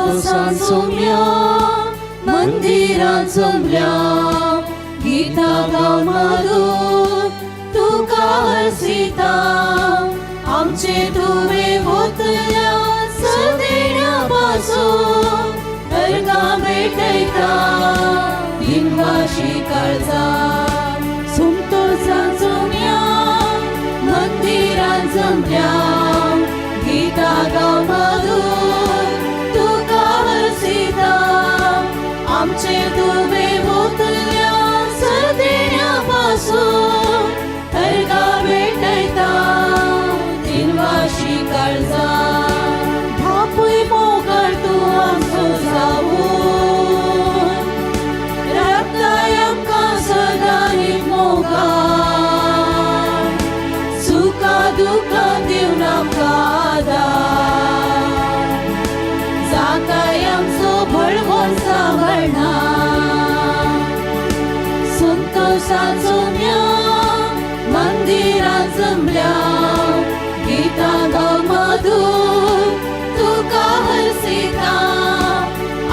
संतोषान सोम्या मंदिरान जमल्या गीतां गावन मारून तुका हरसिता आमचे तुवें वतल्या सदेण्या पासून अर्गां भेटयता दिनवाशी काळजा संतोषान सोम्या मंदिरान जमल्या गीतां गावन मारून तुका हरसिता आमचे तुवें वतल्या सदेण्या पासून अर्गां भेटयता दिनवाशी काळजा बापूय मोगाळ तूं आमचो जावन राखताय आमकां सदां मोगान सुखा दुखां दिवन आमकां आदार जाताय आमचो बळवंत सांबाळणार संतोषान सोम्या मंदिरान जमल्या गीतां गावन मधूर तुका हरसिता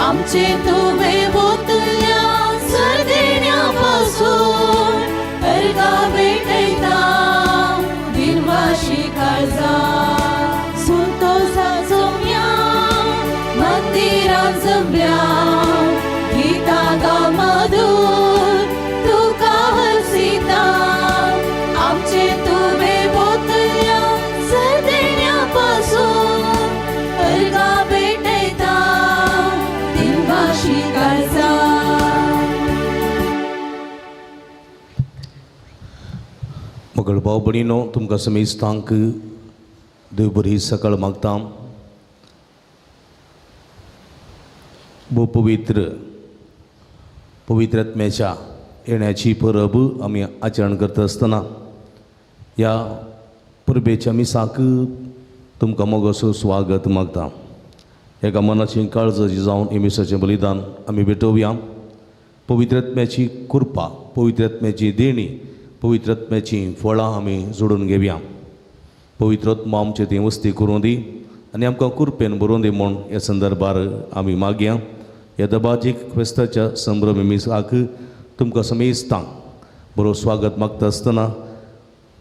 आमचे तुवें वतल्या सरदेण्या पासून अर्गां भेटयता दिनवाशी काळजा संतोषान सोम्या मंदिरान जमल्या गीतां गावन मधूर तुका हरसिता आमचे तुवें वतल्या सरदेण्या पासून अर्गां भेटयता दिनवाशी काळजा. मगळ भाव भयणीनो, तुमकां समेस्तांक देव बरी सकाळ मागता. भोव पवित्र पवित्र आत्म्याच्या येण्याची परब आमी आचरण करता आसतना ह्या परबेच्या मिसाक तुमकां मोगासो स्वागत मागता. एका मनाची काळजाची जावन हे मिसाचें बलिदान आमी भेटोवया. पवित्र आत्म्याची कृपा, पवित्र आत्म्याची देणी, पवित्र आत्म्याचीं फळां आमी जोडून घेवया. पवित्र आत्मा आमचे ती वस्ती करूं दी आनी आमकां कृपेन बरोवन दी म्हूण ह्या संदर्भार आमी मागया. ह्या दबाजीक फेस्ताच्या संभ्रम मिसाक तुमकां समेस्तांक बरो स्वागत मागता आसतना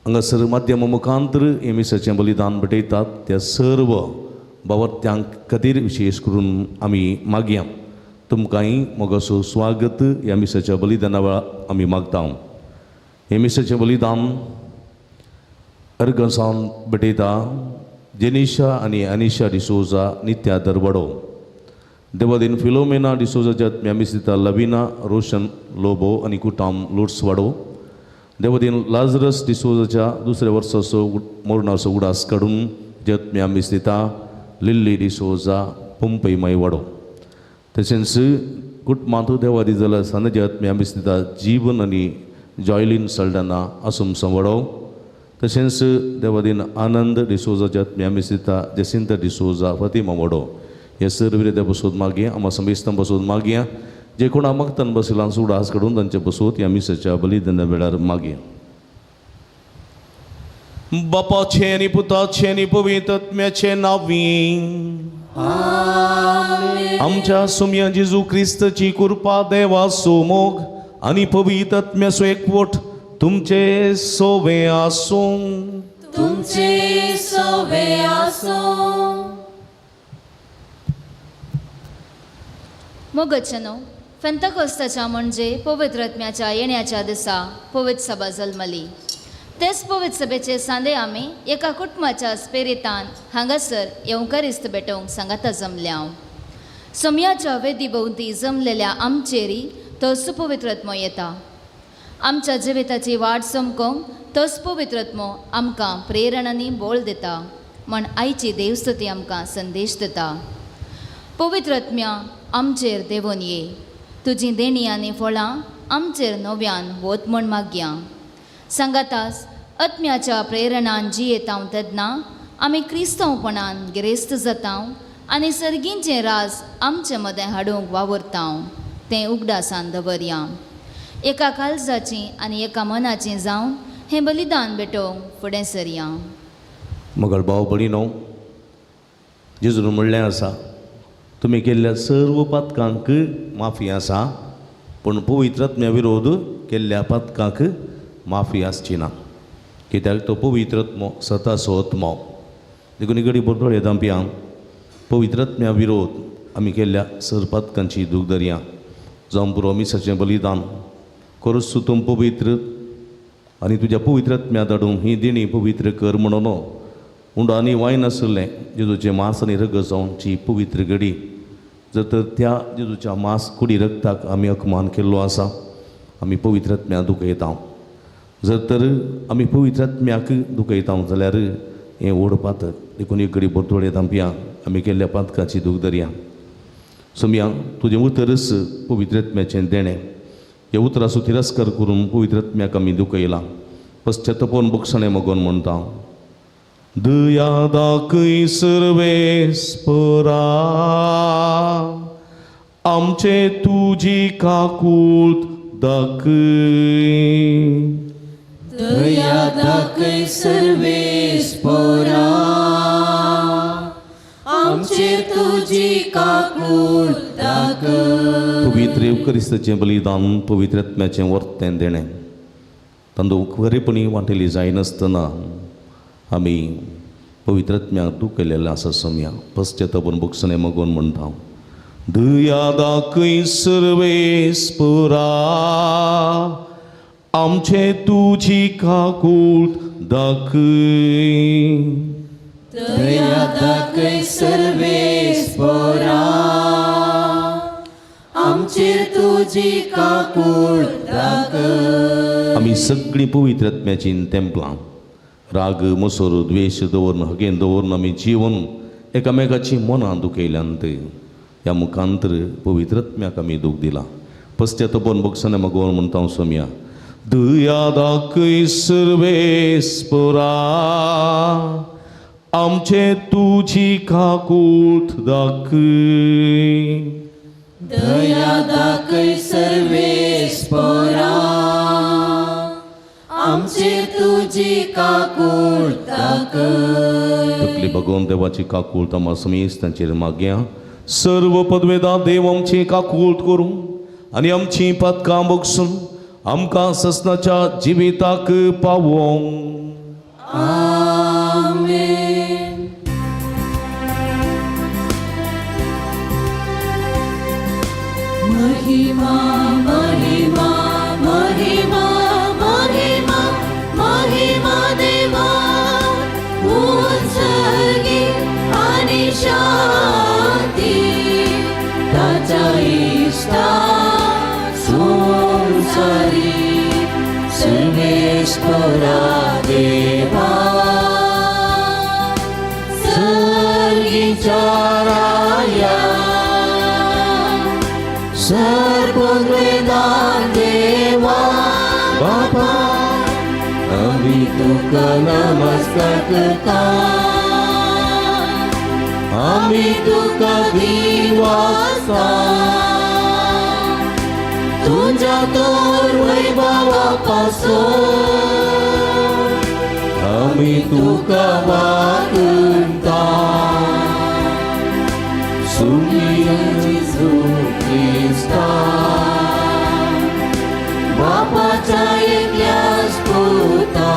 हांगासर माध्यमा मुखांतर हे मिसाचें बलिदान भेटयतात त्या सर्व बावर्त्यांक खातीर विशेश करून आमी मागया. तुमकांय मोगासो स्वागत ह्या मिसाच्या बलिदाना वेळार आमी मागता. हे मिसाचें बलिदान अर्गसावन भेटयता जेनिशा आनी अनिशा डिसोजा नित्या दरवडो, देवादीन फिलोमेना डिसोजाच्या आत्म्या मिसिता लविना रोशन लोबो आनी कुटाम लोट्सवाडो, देवादीन लाजरस डिसोजाच्या दुसऱ्या वर्साचो मरणाचो उडास काडून जत्म्या मिसिता लिल्ली डिसोजा पंपई मायवाडो, तशेंच कुटुंबांत देवादी जाल्यार सांज्या आत्म्या मिसिता जीवन आनी जॉयलीन सल्डाना आसुमसम वाडो, तशेंच देवादीन आनंद डिसोजाच्या आत्म्या मिसिता जसिंता डिसोजा फतिमा वाडो. हे सर्व विरोध्या बसोत मागया, आमा समेस्तां बसोत मागया, जे कोणा मागतान बसयलां उडास काडून तांचे बसोत ह्या मिसाच्या बलिदाना वेळार मागया. बापाचें आनी पुताचें आनी पवित्र आत्म्याचें नांवी आमच्या सुम्या जेजू क्रिस्तची कृपा, देवाचो मोग आनी पवित्र आत्म्याचो एकवट तुमचे सोवे आसूं. तुमचे सोवे आसूं. मोगचनो फेंतकोस्ताच्या म्हणजे पवित्र आत्म्याच्या येण्याच्या दिसा पवित्र सभा जल्मली. तेच पवित्र सभेचे सांदे आमी एका कुटुंबाच्या स्पेरितान हांगासर येवकारिस्त भेटोवंक सांगाता जमल्या. सोमयाच्या वेदी भोंवती जमलेल्या आमचेरी तो सुपवित्र आत्मो येता. आमच्या जिविताची वाट चमकोवंक तोच पवित्र आत्मो आमकां प्रेरणांनी बोळ दिता म्हण आयची देवस्तुती आमकां संदेश दिता. पवित्र आत्म्या आमचेर देंवोन ये, तुजी देणी आनी फळां आमचेर नव्यान वत म्हण मागया. सांगातास आत्म्याच्या प्रेरणान जियेतांव तेन्ना आमी क्रिस्तांवपणान गिरेस्त जातांव आनी सर्गींचें राज आमचे मदें हाडूंक वावुरतांव तें उगडासान दवरया. एका काळजाची आनी एका मनाची जावन हें बलिदान भेटोवंक फुडें सरया. मगळ भाव भयणीनो, जेजून म्हणलें आसा, तुमी केल्ल्या सर्व पातकांक माफी आसा, पूण पवित्र आत्म्या विरोध केल्ल्या पातकांक माफी आसची ना, कित्याक तो पवित्र आत्मो सताचो आत्मो. देखून घडी भर दांपया पवित्र आत्म्या विरोध आमी केल्ल्या सर पातकांची दूख दरया. जावं पुरो मिसाचें बलिदान करूच तूं पवित्र आनी तुज्या पवित्र आत्म्या धाडून ही देणी पवित्र कर म्हणून उंडो आनी वायन आशिल्लें जेजूचें मांस आनी रगत जावची पवित्र घडी. जर तर त्या जेजूच्या मांस कुडी रक्ताक आमी अपमान केल्लो आसा, आमी पवित्र आत्म्या दुखयता. जर तर आमी पवित्र आत्म्याक दुखयता जाल्यार हें व्हड पातक. देखून एक घडी बोरतोडे तांपया आमी केल्ल्या पातकाची दूख दरया. सोमया तुजें उतरच पवित्र आत्म्याचें देणें. ह्या उतराचो तिरस्कार करून पवित्र आत्म्याक आमी दुखयला. पश्चातापोवन बक्षणें मगोन म्हणटा, दया दाखय सर्वेस्परा आमचे तुजी काकूत दाखय. दया दाखय सर्वेस्परा आमचेर तुजी काकूट दाखय. पवित्र येवक्रिस्ताचें बलिदान पवित्र आत्म्याचें वर्तें देणें तांदूळ खरेपणी वांटेली जायनासतना आमी पवित्र आत्म्याक दुखयलेलें आसा. सोमया पश्चातापून बक्षणें मगोवन म्हणटा, दया दाखय सर्वेस्परा आमचे तुजी काकूट दाखय. दया दाखय सर्वेस्परा आमचेर तुजी काकूट दाखय. आमी सगळीं पवित्र आत्म्याचीं तेंपलां राग मोसोर द्वेश दवरून हगेन दवरून आमी जिवन एकामेकाची मनां दुखयल्यांत. ह्या मुखांतर पवित्र आत्म्याक आमी दूख दिला. पश्चातापोवन बक्षणें मगोवन म्हणटा सोमया, दया दाखय सर्वेस्परा आमचे तुजी काकूट दाखय. दया दाखय सर्वेस्परा आमचेर तुजी काकूट दाखय. तकली भगवंत देवाची काकूट आमकां समेस्त तांचेर मागया. सर्व पदवेदा देव आमची काकूट करूं आनी आमची पातकां बगसून आमकां ससनाच्या जिविताक पावोवंक. आमेन. महिमा महिमा महिमा महिमा महिमा देवा उत्सर्गी आनी शांती ताच्या इश्टा संसारी सर्वेस्परा देवा सर्गीच्या राया सर्ववेदान देवा बापा आमी तुका नमस्कार करता, आमी तुका दिवासता तुज्या तोर वैभवा पासून आमी तुका वागता. सुमिया जेजू क्रिस्ता बापाच्या एकल्याच पुता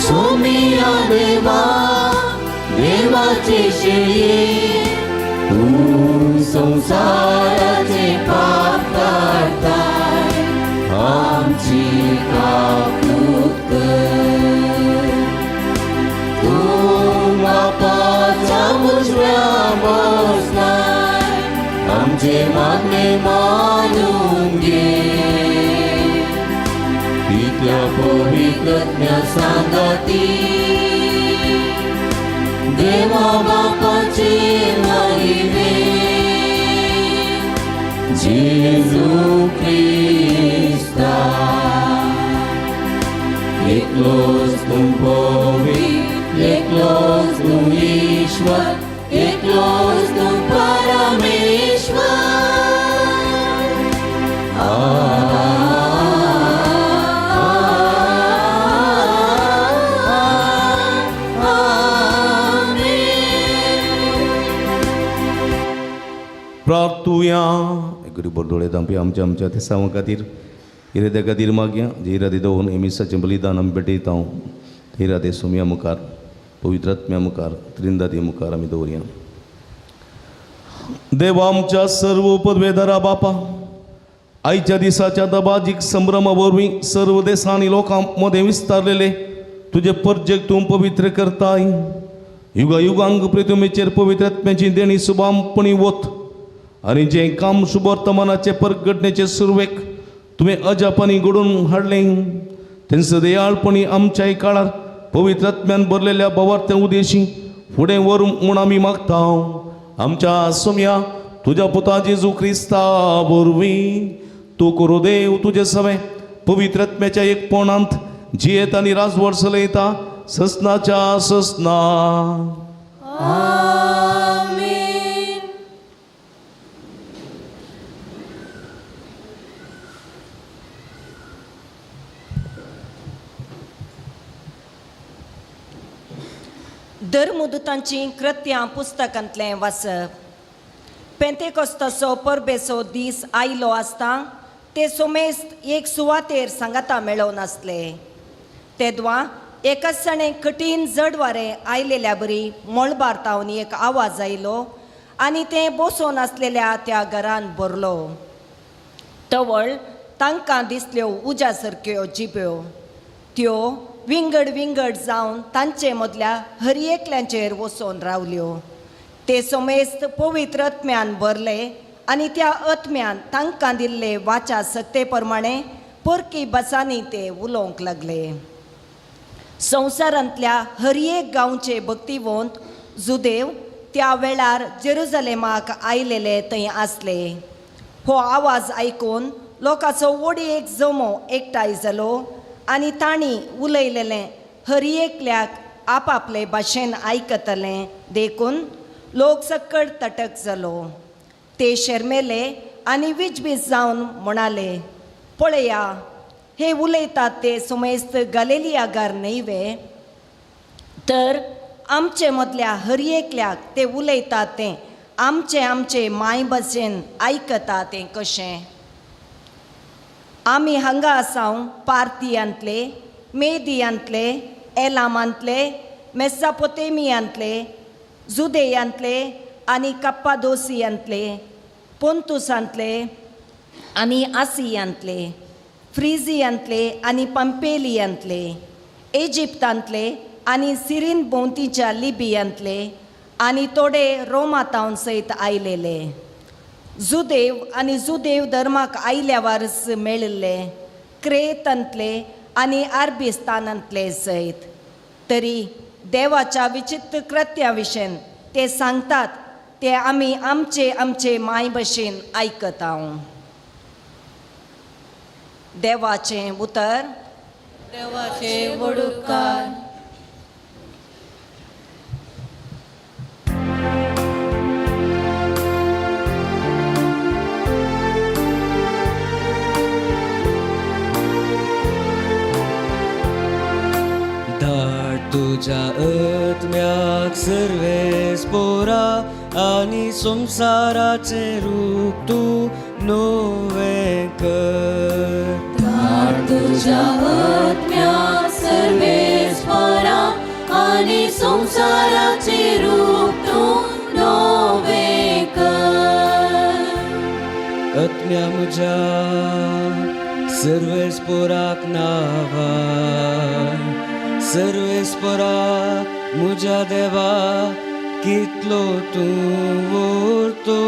सोमिया देवा देवाचे शेळये तूं संवसाराचे पाप काडताय आमची काकूट कर. तूं बापाच्या उजव्या बसलाय आमचे मागणे मानून घे. तितल्या पवित्र आत्म्या सांगाती देवा बापाचे महिमे जेजू क्रिस्ता एकलोच तूं पवित्र, एकलोच तूं ईश्वर, एकलोच तूं परमेश्वर. आमेन. मागुया. गरीब दोळे धांपया. आमच्या आमच्या देसांवा खातीर, इराद्या खातीर मागया. जे इरादे दवरून हे मिसाचें बलिदान आमी भेटयता, ते इरादे सोम्या मुखार, पवित्र आत्म्या मुखार, त्रिंदादी मुखार आमी दवरया. देवा आमच्या सर्व पदवेदारा बापा, आयच्या दिसाच्या दबाजीक संभ्रमा वरवीं सर्व देसांनी लोकां मदें विस्तारलेले तुजे परजेक तूं पवित्र करताय. युगा युगांक प्रितुमेचेर पवित्र आत्म्याची देणी सुबामपणी वत आनी जें काम शुभवर्तमानाचे परगटणेचे सुरवेक तुवें अजापांनी घडोवन हाडलें, तेंच दयाळपणी आमच्याय काळार पवित्र आत्म्यान भरलेल्या भावार्थ्या उदेशी फुडें व्हर म्हूण आमी मागता. आमच्या सोम्या तुज्या पुता जेजू क्रिस्ता वरवीं. तूं करू देव तुजें सवें पवित्र आत्म्याच्या एकपणांत जियेत आनी राजवट चलयता ससनाच्या ससना. आमेन. धर्मदूतांचीं कृत्यां पुस्तकांतलें वाचप. पेंतेकोस्ताचो परबेचो दीस आयलो आसता ते सोमेस्त एक सुवातेर सांगाता मेळोवन आसले. तेदवा एकाच जाणें कठीण जड वारें आयलेल्या बरी मळबार तावन एक आवाज आयलो आनी तें बसोवन आसलेल्या त्या घरान भरलो. तवळ तांकां दिसल्यो उज्या सारक्यो जिब्यो, त्यो विंगड विंगड जावन तांचे मदल्या हर एकल्याचेर वचोन रावल्यो. ते समेस्त पवित्र आत्म्यान भरले आनी त्या आत्म्यान तांकां दिल्ले वाचा सक्ते प्रमाणे परकी भासांनी ते उलोवंक लागले. संवसारांतल्या हर एक गांवचे भक्तिवंत जुदेव त्या वेळार जेरुजलेमाक आयलेले थंय आसले. हो आवाज आयकून लोकांचो व्हड एक जमो एकठांय जालो आनी तांणी उलयलेलें हर एकल्याक आपापले भाशेन आयकतलें देखून लोक सक्कड तटक जालो. ते शर्मेले आनी विजबीज जावन म्हणाले, पळया हे उलयतात ते सुमेस्त गलेलियागार न्हय वे? तर आमचे मदल्या हर एकल्याक ते उलयतात तें आमचे आमचे माय भाशेन आयकता तें कशें? आमी हांगा आसाव पार्थियांतले, मेदियांतले, एलामांतले, मेसापोतेमियांतले, जुदेयांतले आनी कप्पादोसियांतले, पोंतुसांतले आनी आसियांतले, फ्रिजियांतले आनी पंपेलियांतले, इजिप्तांतले आनी सिरीन भोंवतीच्या लिबियांतले आनी थोडे रोमातावन सयत आयलेले. जुदेव आनी जुदेव धर्माक आयल्या वारस मेळिल्ले क्रेतांतले आनी आरबिस्तानांतले सयत. तरी देवाच्या विचित्र कृत्या विशयन ते सांगतात ते आमी आमचे आमचे माय भशेन आयकता. देवाचें उतर. देवाचे वडुकार. धाड तुज्या आत्म्याक सर्वेस पोरा आनी संवसाराचें रूप तूं नवें कर. धाड तुज्या आत्म्याक सर्वेस परा आनी संवसाराचे रूप तूं नवें कर. आत्म्या म्हज्या सर्वेस पोराक नावा, सर्वेस पोरा म्हज्या देवा कितलो तूं व्हरतो,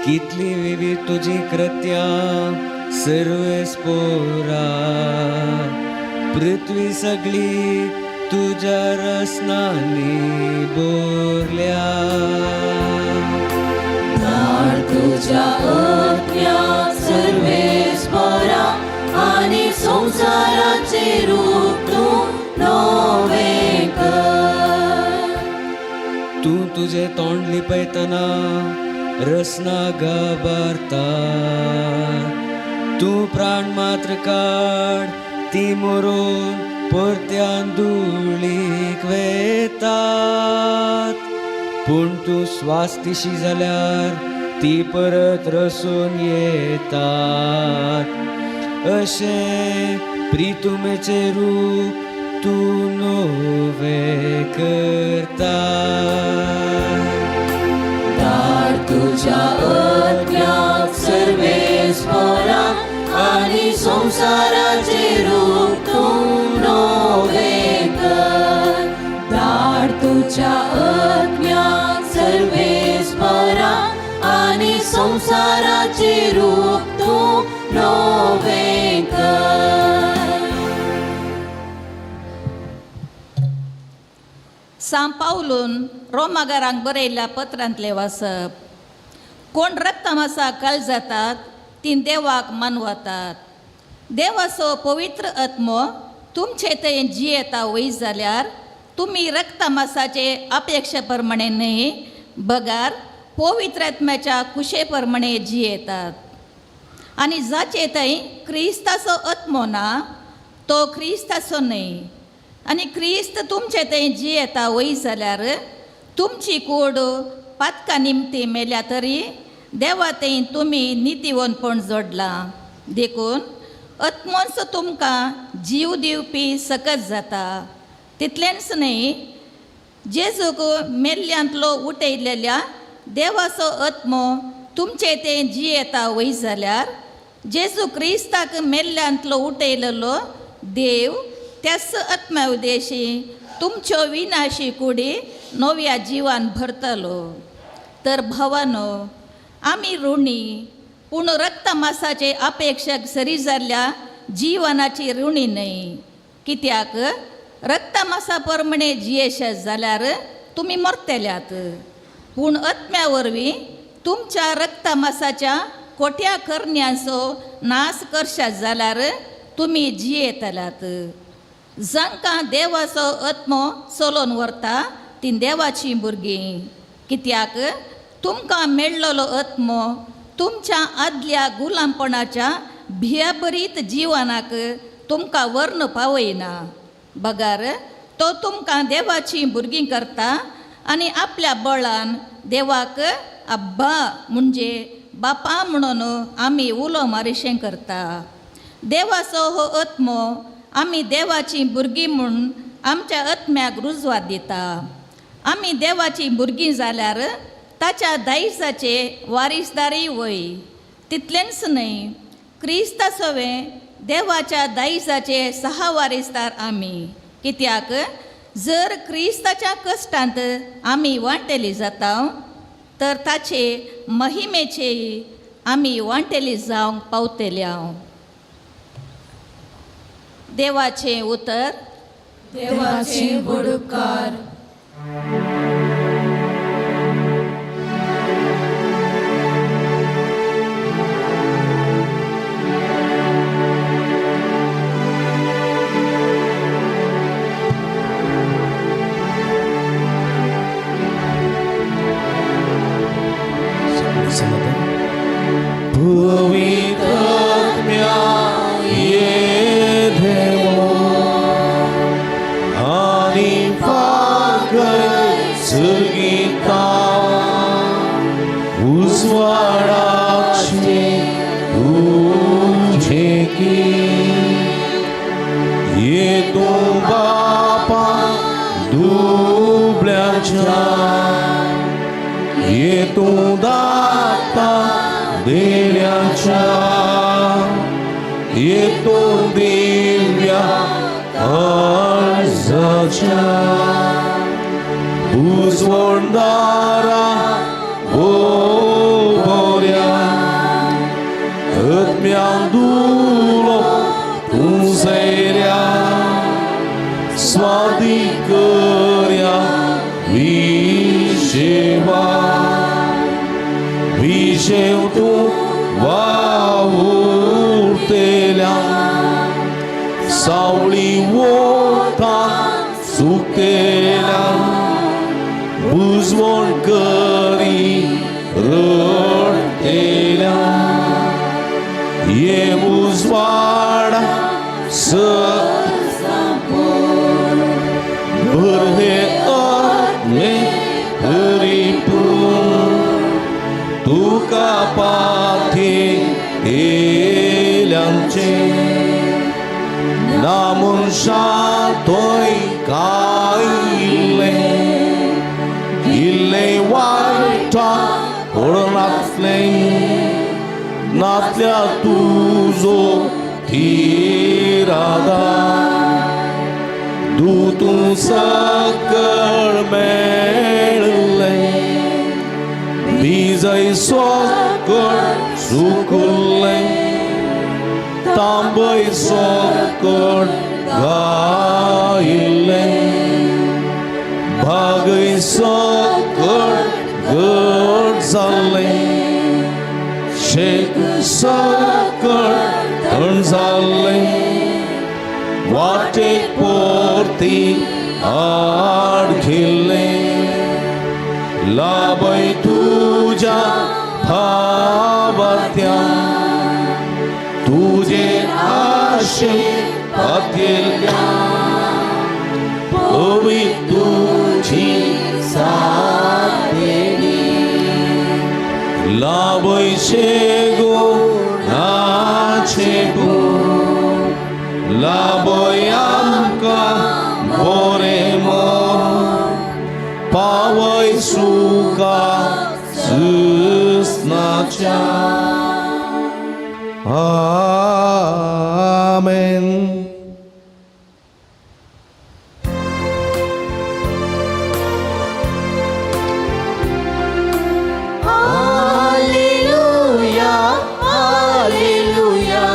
कितली विविध तुजी कृत्यां सर्वेस पोरा. पृथ्वी सगळी तुज्या रसनांनी भरल्या. धाड तुज्या आत्म्याक सर्वेस परा आनी संवसाराचे रूप तूं नवें कर. तूं तुजें तोंड लिपयतना रसना घाबरता, तूं प्राण मात्र काड ती मरून परत्यान धुळीक वेतात. पूण तूं स्वास दिशी जाल्यार ती परत रसून येतात. अशें प्रितुमेचें रूप तूं नवें करता. धाड तुज्या आत्म्याक सर्वेस्परा आनी संवसाराचें रूप तूं नवें कर. धाड तुज्या आत्म्याक सर्वेस्परा आनी संवसाराचें रूप तूं नवें कर. सांव पावलून रोमागारांक बरयल्ल्या पत्रांतलें वाचप. कोण रक्तमासा काल जातात तीं देवाक मानवतात. देवाचो पवित्र आत्मो तुमचे थंय जियेता वय जाल्यार तुमी रक्तमासाचे अपेक्षे प्रमाणे न्हय बगार पवित्र आत्म्याच्या कुशे प्रमाणे जियेतात. आनी जाचे थंय क्रिस्ताचो आत्मो ना तो क्रिस्ताचो न्हय. आनी क्रिस्त तुमचे थंय जियेता वय जाल्यार तुमची कूड पातका निमती मेल्या तरी देवा थंय तुमी नितीवंतपण जोडलां. देखून आत्मोंचो तुमकां जीव दिवपी सकत जाता. तितलेंच न्हय, जेजूक मेल्ल्यांतलो उठयलेल्या देवाचो आत्मो तुमचे ते जियेता वय जाल्यार जेजू क्रिस्ताक मेल्ल्यांतलो उठयलेलो देव त्याच आत्म्या उदेशी तुमच्यो विनाशी कुडी नव्या जिवान भरतलो. तर भावानो, आमी ऋणी पूण रक्तमासाचे अपेक्षक सरी जाल्ल्या जिवनाची ऋणी न्हय. कित्याक रक्तमासा प्रमाणे जियेशे जाल्यार तुमी मरतल्यात, पूण आत्म्या वरवीं तुमच्या रक्तमासाच्या कोट्या करण्यांचो नाश करशात जाल्यार तुमी जियेतल्यात. जांकां देवाचो आत्मो चलोवन व्हरता तीं देवाचीं भुरगीं. कित्याक तुमकां मेळ्ळलो आत्मो तुमच्या आदल्या गुलामपणाच्या भियाभरीत जिवनाक तुमकां वर्ण पावयना, बगार तो तुमकां देवाचीं भुरगीं करता आनी आपल्या बळान देवाक अब्बा म्हणजे बापा म्हणून आमी उलो मारिशें करता. देवाचो हो आत्मो आमी देवाचीं भुरगीं म्हूण आमच्या आत्म्याक रुजवात दिता. आमी देवाचीं भुरगीं जाल्यार ताच्या दायजाचे वारीसदारय वय. तितलेंच न्हय, क्रिस्ता सवें देवाच्या दायजाचे सहा वारीसदार आमी. कित्याक जर क्रिस्ताच्या कश्टांत आमी वांटेली जाता तर ताचे महिमेचेय आमी वांटेली जावंक पावतले. हांव देवाचें उतर. देवाचे व्हड उपकार. पवित्र ये देवो आनी फाकय सुर्गीता उजवाडाचे तुझे की ये तूं बापा दुबळ्याच्या ये तूं दाता देण्याच्या ये तूं दिव्या अर्जाच्या उजवणदारा ओ बोऱ्या आत्म्यांदुलो तूं सैऱ्या स्वादिकर्या विशेवा विशेव तूं वावुरतेल्या सावळी वोता सुकतेल्या बुजवण करी रडतेल्या ये उजवाडा स भर हे आत्मे परिपूर्ण तुका मनशा थंय कायिल्लें इल्लें वायटा पडनासलें नासल्या तुजो थिरादा दूतू सकळ मेळ्ळें बीजय सकळ सुकुल्लें तांबय सकळ गायिल्लें भागय सकळ घट जाल्लें शेक सकळ थंड जाल्लें वाटेक पोरती आड घेल्लें लाभय तुज्या भावात्या तुजे आशे पातयेल्या पवी तुजी साथ लाभय शेगो नाचे गो लाभय आमकां बरें मोर पावय सुका सुसनाच्या. आमेन. Alleluia, Alleluia,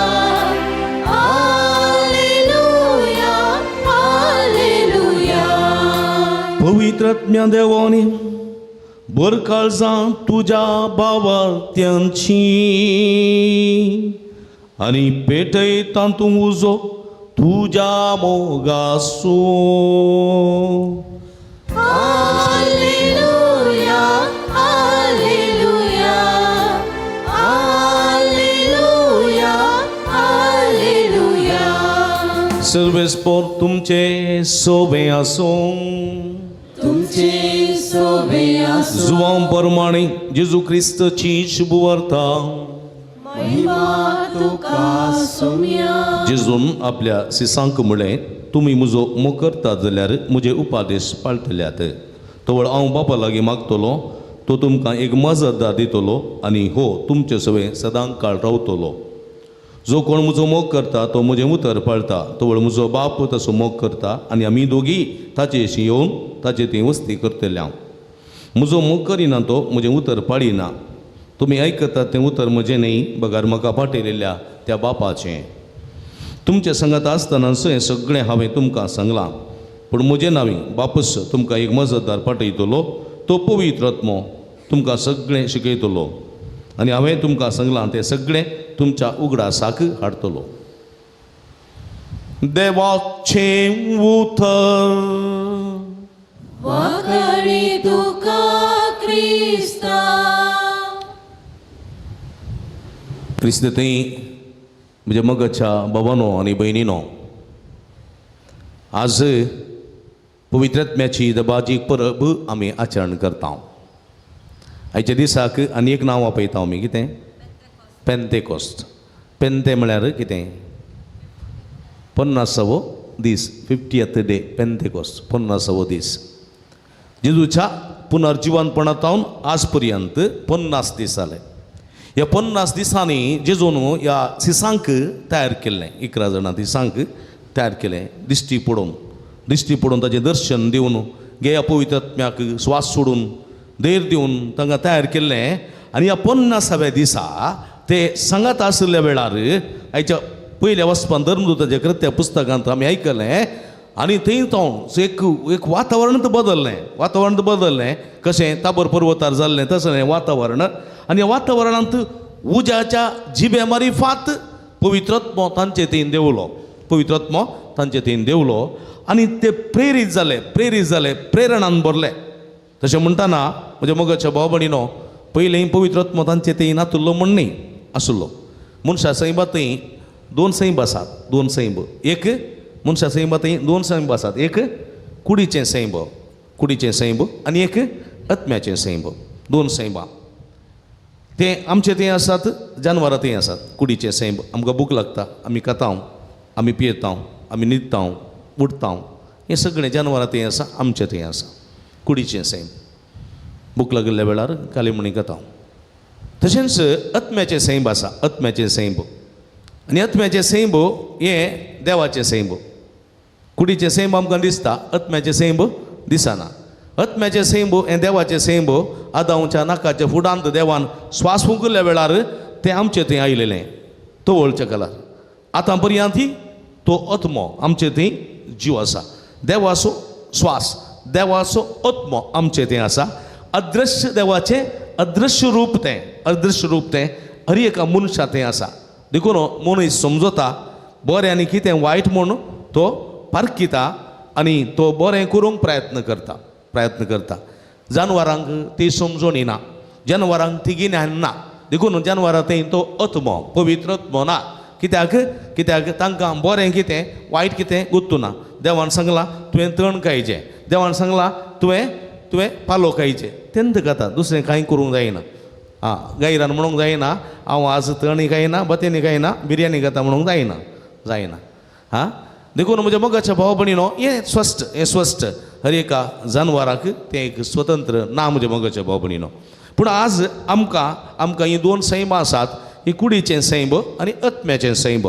Alleluia, Alleluia. पवित्र आत्म्या देवानी बोरकाळजां तुज्या बाबात्यांची आनी पेटय तातूंत उजो तुज्या मोगासो. Alleluia, Alleluia, Alleluia, Alleluia. सर्वेस्पोर तुमचे सोबे आसूं. तुमचे सोबे आसूं. जुवां परमाणे जेजू क्रिस्तची शुभवार्ता. महिमा तुका सोम्या. जेजून आपल्या सिसांक म्हळें, तुमी म्हजो मोग करतात जाल्यार म्हजे उपादेश पाळटल्यात. तवळ हांव बापा लागीं मागतलो, तो तुमकां एक मजतदार दितलो आनी हो तुमचे सवें सदां काळ रावतलो. जो कोण म्हजो मोग करता तो म्हजें उतर पाळता. तवळ म्हजो बाप तसो मोग करता आनी आमी दोगी ताचे अशी येवन ताचे ती वस्ती करतले. हांव म्हजो मोग करिना तो म्हजें उतर पाळिना. तुमी आयकतात तें उतर म्हजें न्ही, बगर म्हाका पाठयलेल्या त्या बापाचें. तुमचे संगात आसतनाच हें सगळें हांवें तुमकां सांगलां, पूण म्हजें नांवी बापूस तुमकां एक मजतदार पाठयतलो, तो पवित्र आत्मो तुमकां सगळें शिकयतलो आनी हांवें तुमकां सांगलां तें सगळें तुमच्या उगडासाक हाडटलो. देवाचें उतर. वाकडी तुका क्रिस्ता. क्रिस्त थंय म्हज्या मगच्या बाबानो आनी भयणीनो, आज पवित्र आत्म्याची दबाजी परब आमी आचरण करता. आयच्या दिसाक आनी एक नांव आपयता आमी, कितें? पेंतेकोस्त. पेंते म्हळ्यार कितें? 50वो दीस, 50th day, पेंतेकोस्त, 50वो दीस. जेजूच्या पुनर्जिवनपणांत आज पर्यंत 50 दीस जाले. ह्या 50 दिसांनी जेजून ह्या सिसांक तयार केल्लें, 11 जाणां दिसांक तयार केलें, दिश्टी पडोवन, दिश्टी पडोवन ताचें दर्शन दिवन, गेया पवित्र आत्म्याक स्वास सोडून धैर्य दिवन तांकां तयार केल्लें. आनी ह्या 50व्या दिसा ते सांगात आशिल्ल्या वेळार आयच्या पयल्या वचपान धर्मदूताच्या कृत्या पुस्तकांत आमी आयकलें आनी थंय तो एक एक वातावरण बदललें, वातावरण बदललें कशें ताबर पर्वतार जाल्लें तसलें वातावरण. आनी ह्या वातावरणांत उज्याच्या जिबे मारी फात पवित्रात्मो तांचे थंय देंवलो, पवित्रात्मो तांचे थंय देंवलो आनी ते प्रेरीत जाले, प्रेरीत जाले, प्रेरणान भरले. तशें म्हणटना म्हज्या मोगाच्या भाव भयणीनो, पयलीं पवित्रात्मो तांचे थंय नातुल्लो म्हण न्ही आसलो. मनशा सैमा थंय दोन सैम आसात, दोन सैम, एक मनशा सैमा थंय दोन सैम आसात, एक कुडीचें सैम, कुडीचें सैम आनी एक आत्म्याचें सैम, दोन सैमां. ते आमचे थंय आसात, जानवरां थंय आसात. कुडीचें सैम आमकां भूक लागता, आमी खाता, आमी पियेता. आमी न्हिदता, उठता, हें सगळें जानवरां थंय आसा, आमचें थंय आसा. कुडीचें सैम भूक लागिल्ल्या वेळार कालिमणी खाता. तशेंच आत्म्याचें सैम आसा, आत्म्याचें सैम. आनी आत्म्याचें सैम हें देवाचें सैम. कुडीचें सैम आमकां दिसता, आत्म्याचें सैम दिसना. आत्म्याचें सैम हें देवाचें सैम. आदांवच्या नाकाच्या फुडांत देवान स्वास फुंकिल्ल्या वेळार तें आमचें थंय आयलेलें तवळच्या कलार. आतां पर्यंत तो आत्मो आमचे थंय जीव आसा. देवाचो स्वास, देवाचो आत्मो आमचे थंय आसा. अदृश्य देवाचें अदृश्य रूप तें, अदृश्य रूप तें हर एका मनशा थंय आसा. देखून मनीस समजता बरें आनी कितें वायट म्हूण तो पारखिता आनी तो बरें करूंक प्रयत्न करता, प्रयत्न करता. जानवरांक ती समजणी ना, जानवरांक ती गिन्यान ना. देखून जानवरां थंय तो आत्मो, पवित्र आत्मो ना. कित्याक? कित्याक तांकां बरें कितें वायट कितें गुत्तू ना. देवान सांगलां तुवें तण खायचें, देवान सांगलां तुवें तुवें पालो खायचें, तेंत खाता, दुसरें कांय करूंक जायना. आं, गायरान म्हणूंक जायना हांव आज तणय खायना, बतेनी खायना, बिरयानी खाता म्हणूंक जायना, जायना. आं, देखून म्हज्या मोगाच्या भाव भयणीनो, हें स्पश्ट, हें स्पश्ट हर एका जानवराक तें एक स्वतंत्र ना म्हज्या मोगाच्या भाव भयणीनो. पूण आज आमकां आमकां हीं दोन सैमां आसात, ही कुडीचें सैम आनी आत्म्याचें सैम.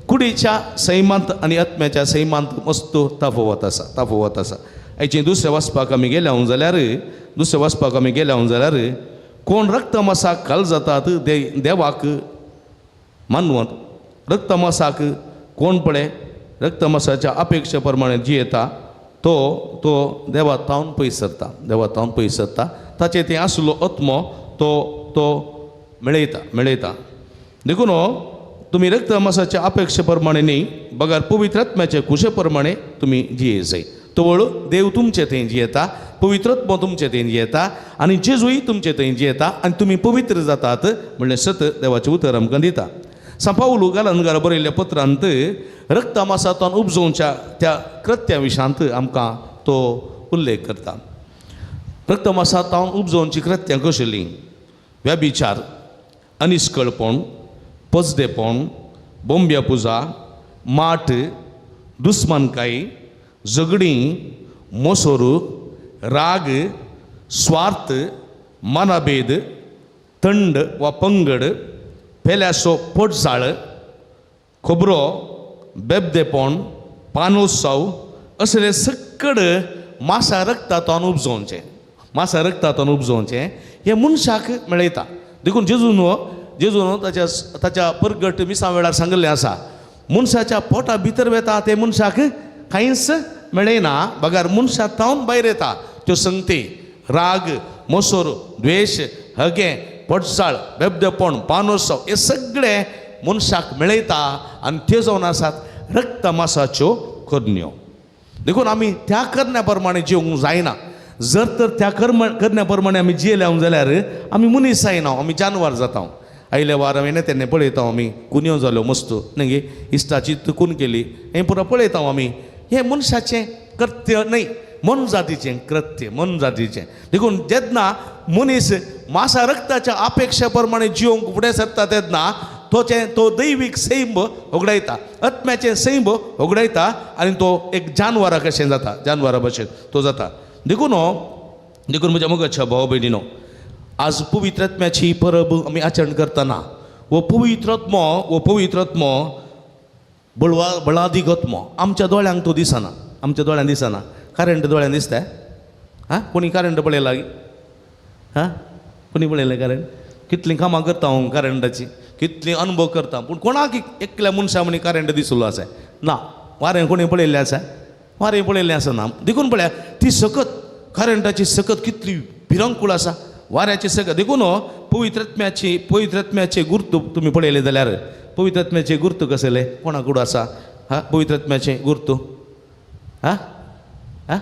कुडीच्या सैमांत आनी आत्म्याच्या सैमांत मस्त तफावत आसा, तफावत आसा. हाचें दुसऱ्या वाचपाक आमी गेल्या जाल्यार, दुसऱ्या वाचपाक आमी गेल्या जाल्यार कोण रक्तमासाक खाल जातात देवाक मानवत. रक्तमासाक कोण पळय रक्तमासाच्या अपेक्षे प्रमाणे जियेता तो तो देवा तावन पयस सरता, देवा तावन पयस सरता. ताचें तें आसलो आत्मो तो तो मेळयता, मेळयता. देखून तुमी रक्तमासाच्या अपेक्षे प्रमाणे न्ही बगर पवित्र आत्म्याचे खुशे प्रमाणे तुमी जिये जाय. तवळ देव तुमचे थंय जियेता, पवित्र आत्मो तुमचे थंय जियेता आनी जेजूय तुमचे थंय जियेता आनी तुमी पवित्र जातात म्हणलें सत देवाचें उतर आमकां दिता. सांव पावलू गालांगार बरयल्ल्या पत्रांत रक्तमासांतल्यान उपजोवच्या त्या कृत्या विशांत आमकां तो उल्लेख करता. रक्तमासांतल्यान उपजोवची कृत्यां कसलीं? व्यभिचार, अनिस्कळपण, पजदेपण, बोंब्या पुजा, माट, दुस्मानकाय, झगडीं, मोसोर, राग, स्वार्थ, मनाभेद, थंड वा पंगड, पेल्याचो पोटजाळ, खबरो, बेबदेपण, पानोत्सव असले सकड मासा रक्तांतल्यान उपजोवचें, मासा रक्तांतल्यान उपजोवचें हें मनशाक मेळयता. देखून जेजून जेजून ताच्या ताच्या परगट मिसां वेळार सांगिल्लें आसा, मनशाच्या पोटा भितर वेता तें मनशाक कांयच मेळयना, बगर मनशा तावन भायर येता त्यो संगती, राग, मोसोर, द्वेश, हगें, पोटसाळ, बेबदेपण, पानोत्सव हे सगळे मनशाक मेळयता आनी त्यो जावन आसात रक्तमासाच्यो करण्यो. देखून आमी त्या करण्या प्रमाणे जिवंक जायना. जर तर त्या करण्या प्रमाणे आमी जियेल्या जाल्यार आमी मनीस जायना, आमी जानवर जाता. आयल्या वार हांवें तेन्ना पळयता आमी कुन्यो जाल्यो मस्त न्ही, इश्टाची खून केली हें पुरो पळयता आमी. हें मनशाचें कृत्य न्हय, मनजातीचें कृत्य, मनजातीचें. देखून जेन्ना मनीस मासा रक्ताच्या अपेक्षा प्रमाणे जिवंक फुडें सरता तेन्ना तोचें तो दैवीक सैम होगडायता, आत्म्याचें सैम होगडायता आनी तो एक जानवरा कशें जाता, जानवरा भशेन तो जाता. देखून देखून म्हज्या मोगाच्या भाव भयणीनो, आज पवित्र आत्म्याची परब आमी आचरण करतना हो पवित्र आत्मो, हो पवित्र आत्मो बळवा बळादीक आत्मो आमच्या दोळ्यांक तो दिसना, आमच्या दोळ्यांक दिसना. करंट दोळ्यांक दिसता? आं, कोणी करंट पळयला? हां, कोणी पळयलें करंट? कितलीं कामां करता हांव करंटाची, कितलीं अनुभव करता, पूण कोणाक एकल्या मनशा म्हणी करंट दिसलो आसा ना. वारें कोणी पळयल्लें आसा? वारें पळयल्लें आसना. देखून पळया ती सकत करंटाची सकत कितली भिरांकूळ आसा, वाऱ्याची सकत. देखून पवित्र आत्म्याची, पवित्र आत्म्याचे गुर्त तुमी पळयले जाल्यार पवित्र आत्म्याचे गुर्त कसले कोणा कडेन आसा? हा, पवित्र आत्म्याचे गुर्त, हा हा,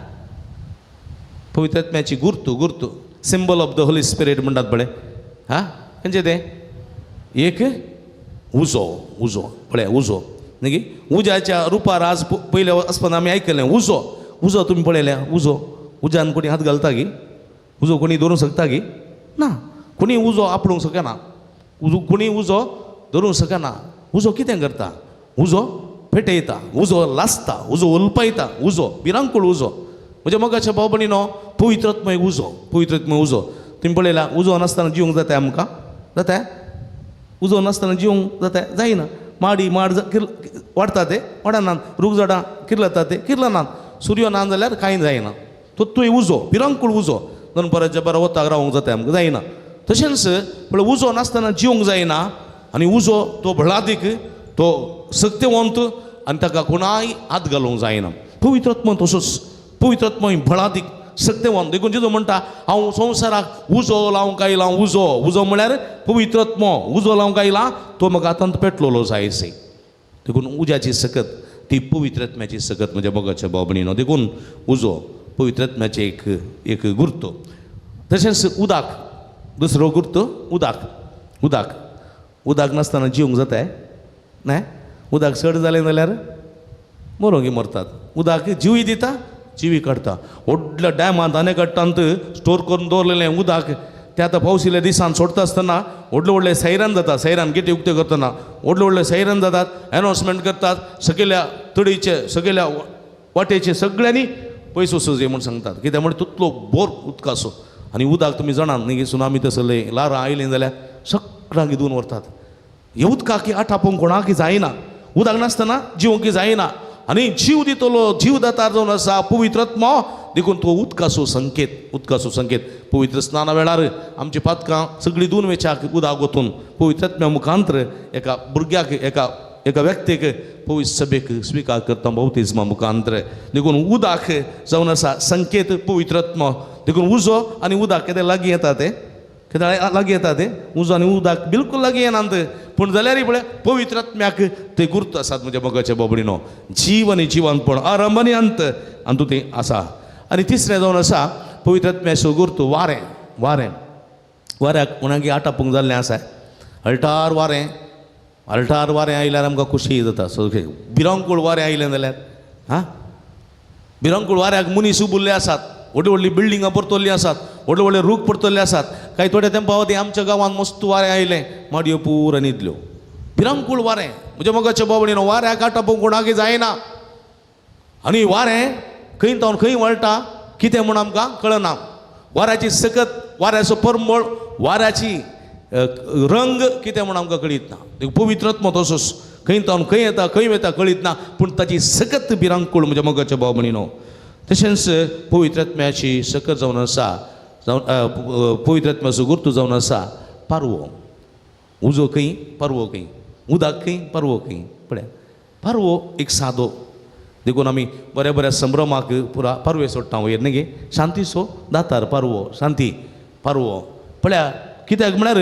पवित्र आत्म्याची Gurtu, Gurtu symbol of the holy spirit म्हणटात पळय. हा, खंयचें तें? एक उजो, उजो पळय, उजो न्ही, उज्याच्या रुपार आज पयल्या आसपान आमी आयकलें उजो. उजो तुमी पळयल्या? उजो, उज्यान कोणी हात घालता की? उजो कोणी धरूंक शकता की? ना, कोणी उजो आपडूंक शकना, उजो कोणी उजो धरूंक शकना. उजो कितें करता? उजो पेटयता, उजो लासता, उजो उलपायता, उजो भिरांकूळ उजो. म्हज्या मोगाच्या भाव भयणीनो, पवित्रात्मय उजो, पवित्रात्मय उजो. तुमी पळयला, उजो नासतना जिवंक जाता आमकां? जाता? उजो नासतना जिवंक जाता? जायना. माडी माड वाडटा ते वाडनात, रूख झाडां किर्लता ते किर्लनात, सुर्यो ना जाल्यार कांय जायना. तो तुवें उजो भिरांकूळ उजो दनपाराच्या बरो वताक रावंक जाता आमकां? जायना. तशेंच पळय उजो नासतना जिवंक जायना. आनी उजो तो बळादीक, तो सक्तेवंत आनी ताका कोणाय हात घालूंक जायना. पवित्रात्मा तसोच, पवित्रात्मा बळादीक सक्तेवंत. देखून जेजू म्हणटा, हांव संवसाराक उजो लावंक आयला. उजो, उजो म्हळ्यार पवित्रात्मो. उजो लावंक आयला, तो म्हाका आतां पेटलोलो जायसे. देखून उज्याची सकत ती पवित्रात्म्याची सकत म्हज्या मोगाच्या भाव भयणीनो. देखून उजो पवित्रात्म्याचें एक एक गुर्त. तशेंच उदक, दुसरो गुर्त उदक. उदक, उदक नासतना जिवंक जाता न्हय? उदक चड जालें जाल्यार मरोंगी मरतात. उदक जिवी दिता, जिवी काडटा. व्हडल्या डॅमांत अनेकट्टांत स्टोर करून दवरलेलें उदक ते आतां पावस इल्ल्या दिसान सोडटा आसतना व्हडले व्हडले सैरान जाता. सैरान गेटी उक्त्यो करतना व्हडले व्हडले सैरान जातात, एनावन्समेंट करतात, सगळ्या तडीचे सगळ्या वाटेचे सगळ्यांनी पयस वचूं जाय म्हूण सांगतात. कित्याक म्हण तितलो बोर उदकाचो. आनी उदक तुमी जाणात न्ही, सुनामी तसले ल्हारां आयलीं जाल्यार सगळ्यांक धुवन व्हरतात. हे उदकाक आटापूंक कोणाक जायना. उदक नासतना जिवंक जायना. आनी जीव दितलो, जीव दातार जावन आसा पवित्रात्मो. देखून तो उदकाचो संकेत, उदकाचो संकेत. पवित्र स्नाना वेळार आमची पातकां सगळीं धुवन वेच्याक उदक वतून पवित्रात्म्या मुखांतर एका भुरग्याक, एका एका व्यक्तीक पवित्र सभेक स्विकार करता बाप्तिज्मा मुखांतर. देखून उदक जावन आसा संकेत पवित्रात्मो. देखून उजो आनी उदक केदें लागीं येता तें, कित्याक लागीं येता तें? उजो आनी उदक बिलकूल लागीं येनात, पूण जाल्यारय पळय पवित्रात्म्याक ते गुर्त आसात. म्हज्या मोगाच्या बाबडीनो, जीव आनी जिवनपण, आरंभ आनी अंत आनी तूं तें आसा. आनी तिसरें जावन आसा पवित्रात्म्याचो गुर्त वारें. वारें, वाऱ्याक कोणाकी आटापूंक जाल्लें आसा. अल्टार वारें, अल्टार वारें आयल्यार आमकां खोशी जाता. सगळें भिरांकूळ वारें आयलें जाल्यार, आं, भिरांकूळ वाऱ्याक मनीस उबुल्ले आसात, व्हडली व्हडली बिल्डिंगां परतल्लीं आसात, व्हडले व्हडले रूख परतल्ले आसात. कांय थोड्या तेंपा वती आमच्या गांवांत मस्त वारें आयलें, माडयो पुरा न्हिदल्यो. भिरांकूळ वारें. म्हज्या मोगाच्या बाबडीनो, वाऱ्याक आटापूंक कोणाक जायना. आनी वारें खंय तावन खंय वळटा कितें म्हूण आमकां कळना. वाऱ्याची सकत, वाऱ्याचो परमळ, वाऱ्याची रंग कितें म्हूण आमकां कळीत ना. पवित्रात्मो तसोच खंय तावन खंय येता, खंय वता कळीत ना, पूण ताची सकत भिरांकूळ म्हज्या मोगाच्या भाव भयणीनो. तशेंच पवित्रात्म्याची सकत जावन आसा, जावन पवित्रात्म्याचो गुर्तू जावन आसा पारवो. उजो खंय, पारवो खंय, उदक खंय, पारवो खंय. पळय पारवो एक सादो. देखून आमी बऱ्या बऱ्या संभ्रमाक पुरा पारवे सोडटा वयर न्ही गे, शांतीचो दातार पारवो, शांती पारवो. पळया कित्याक म्हळ्यार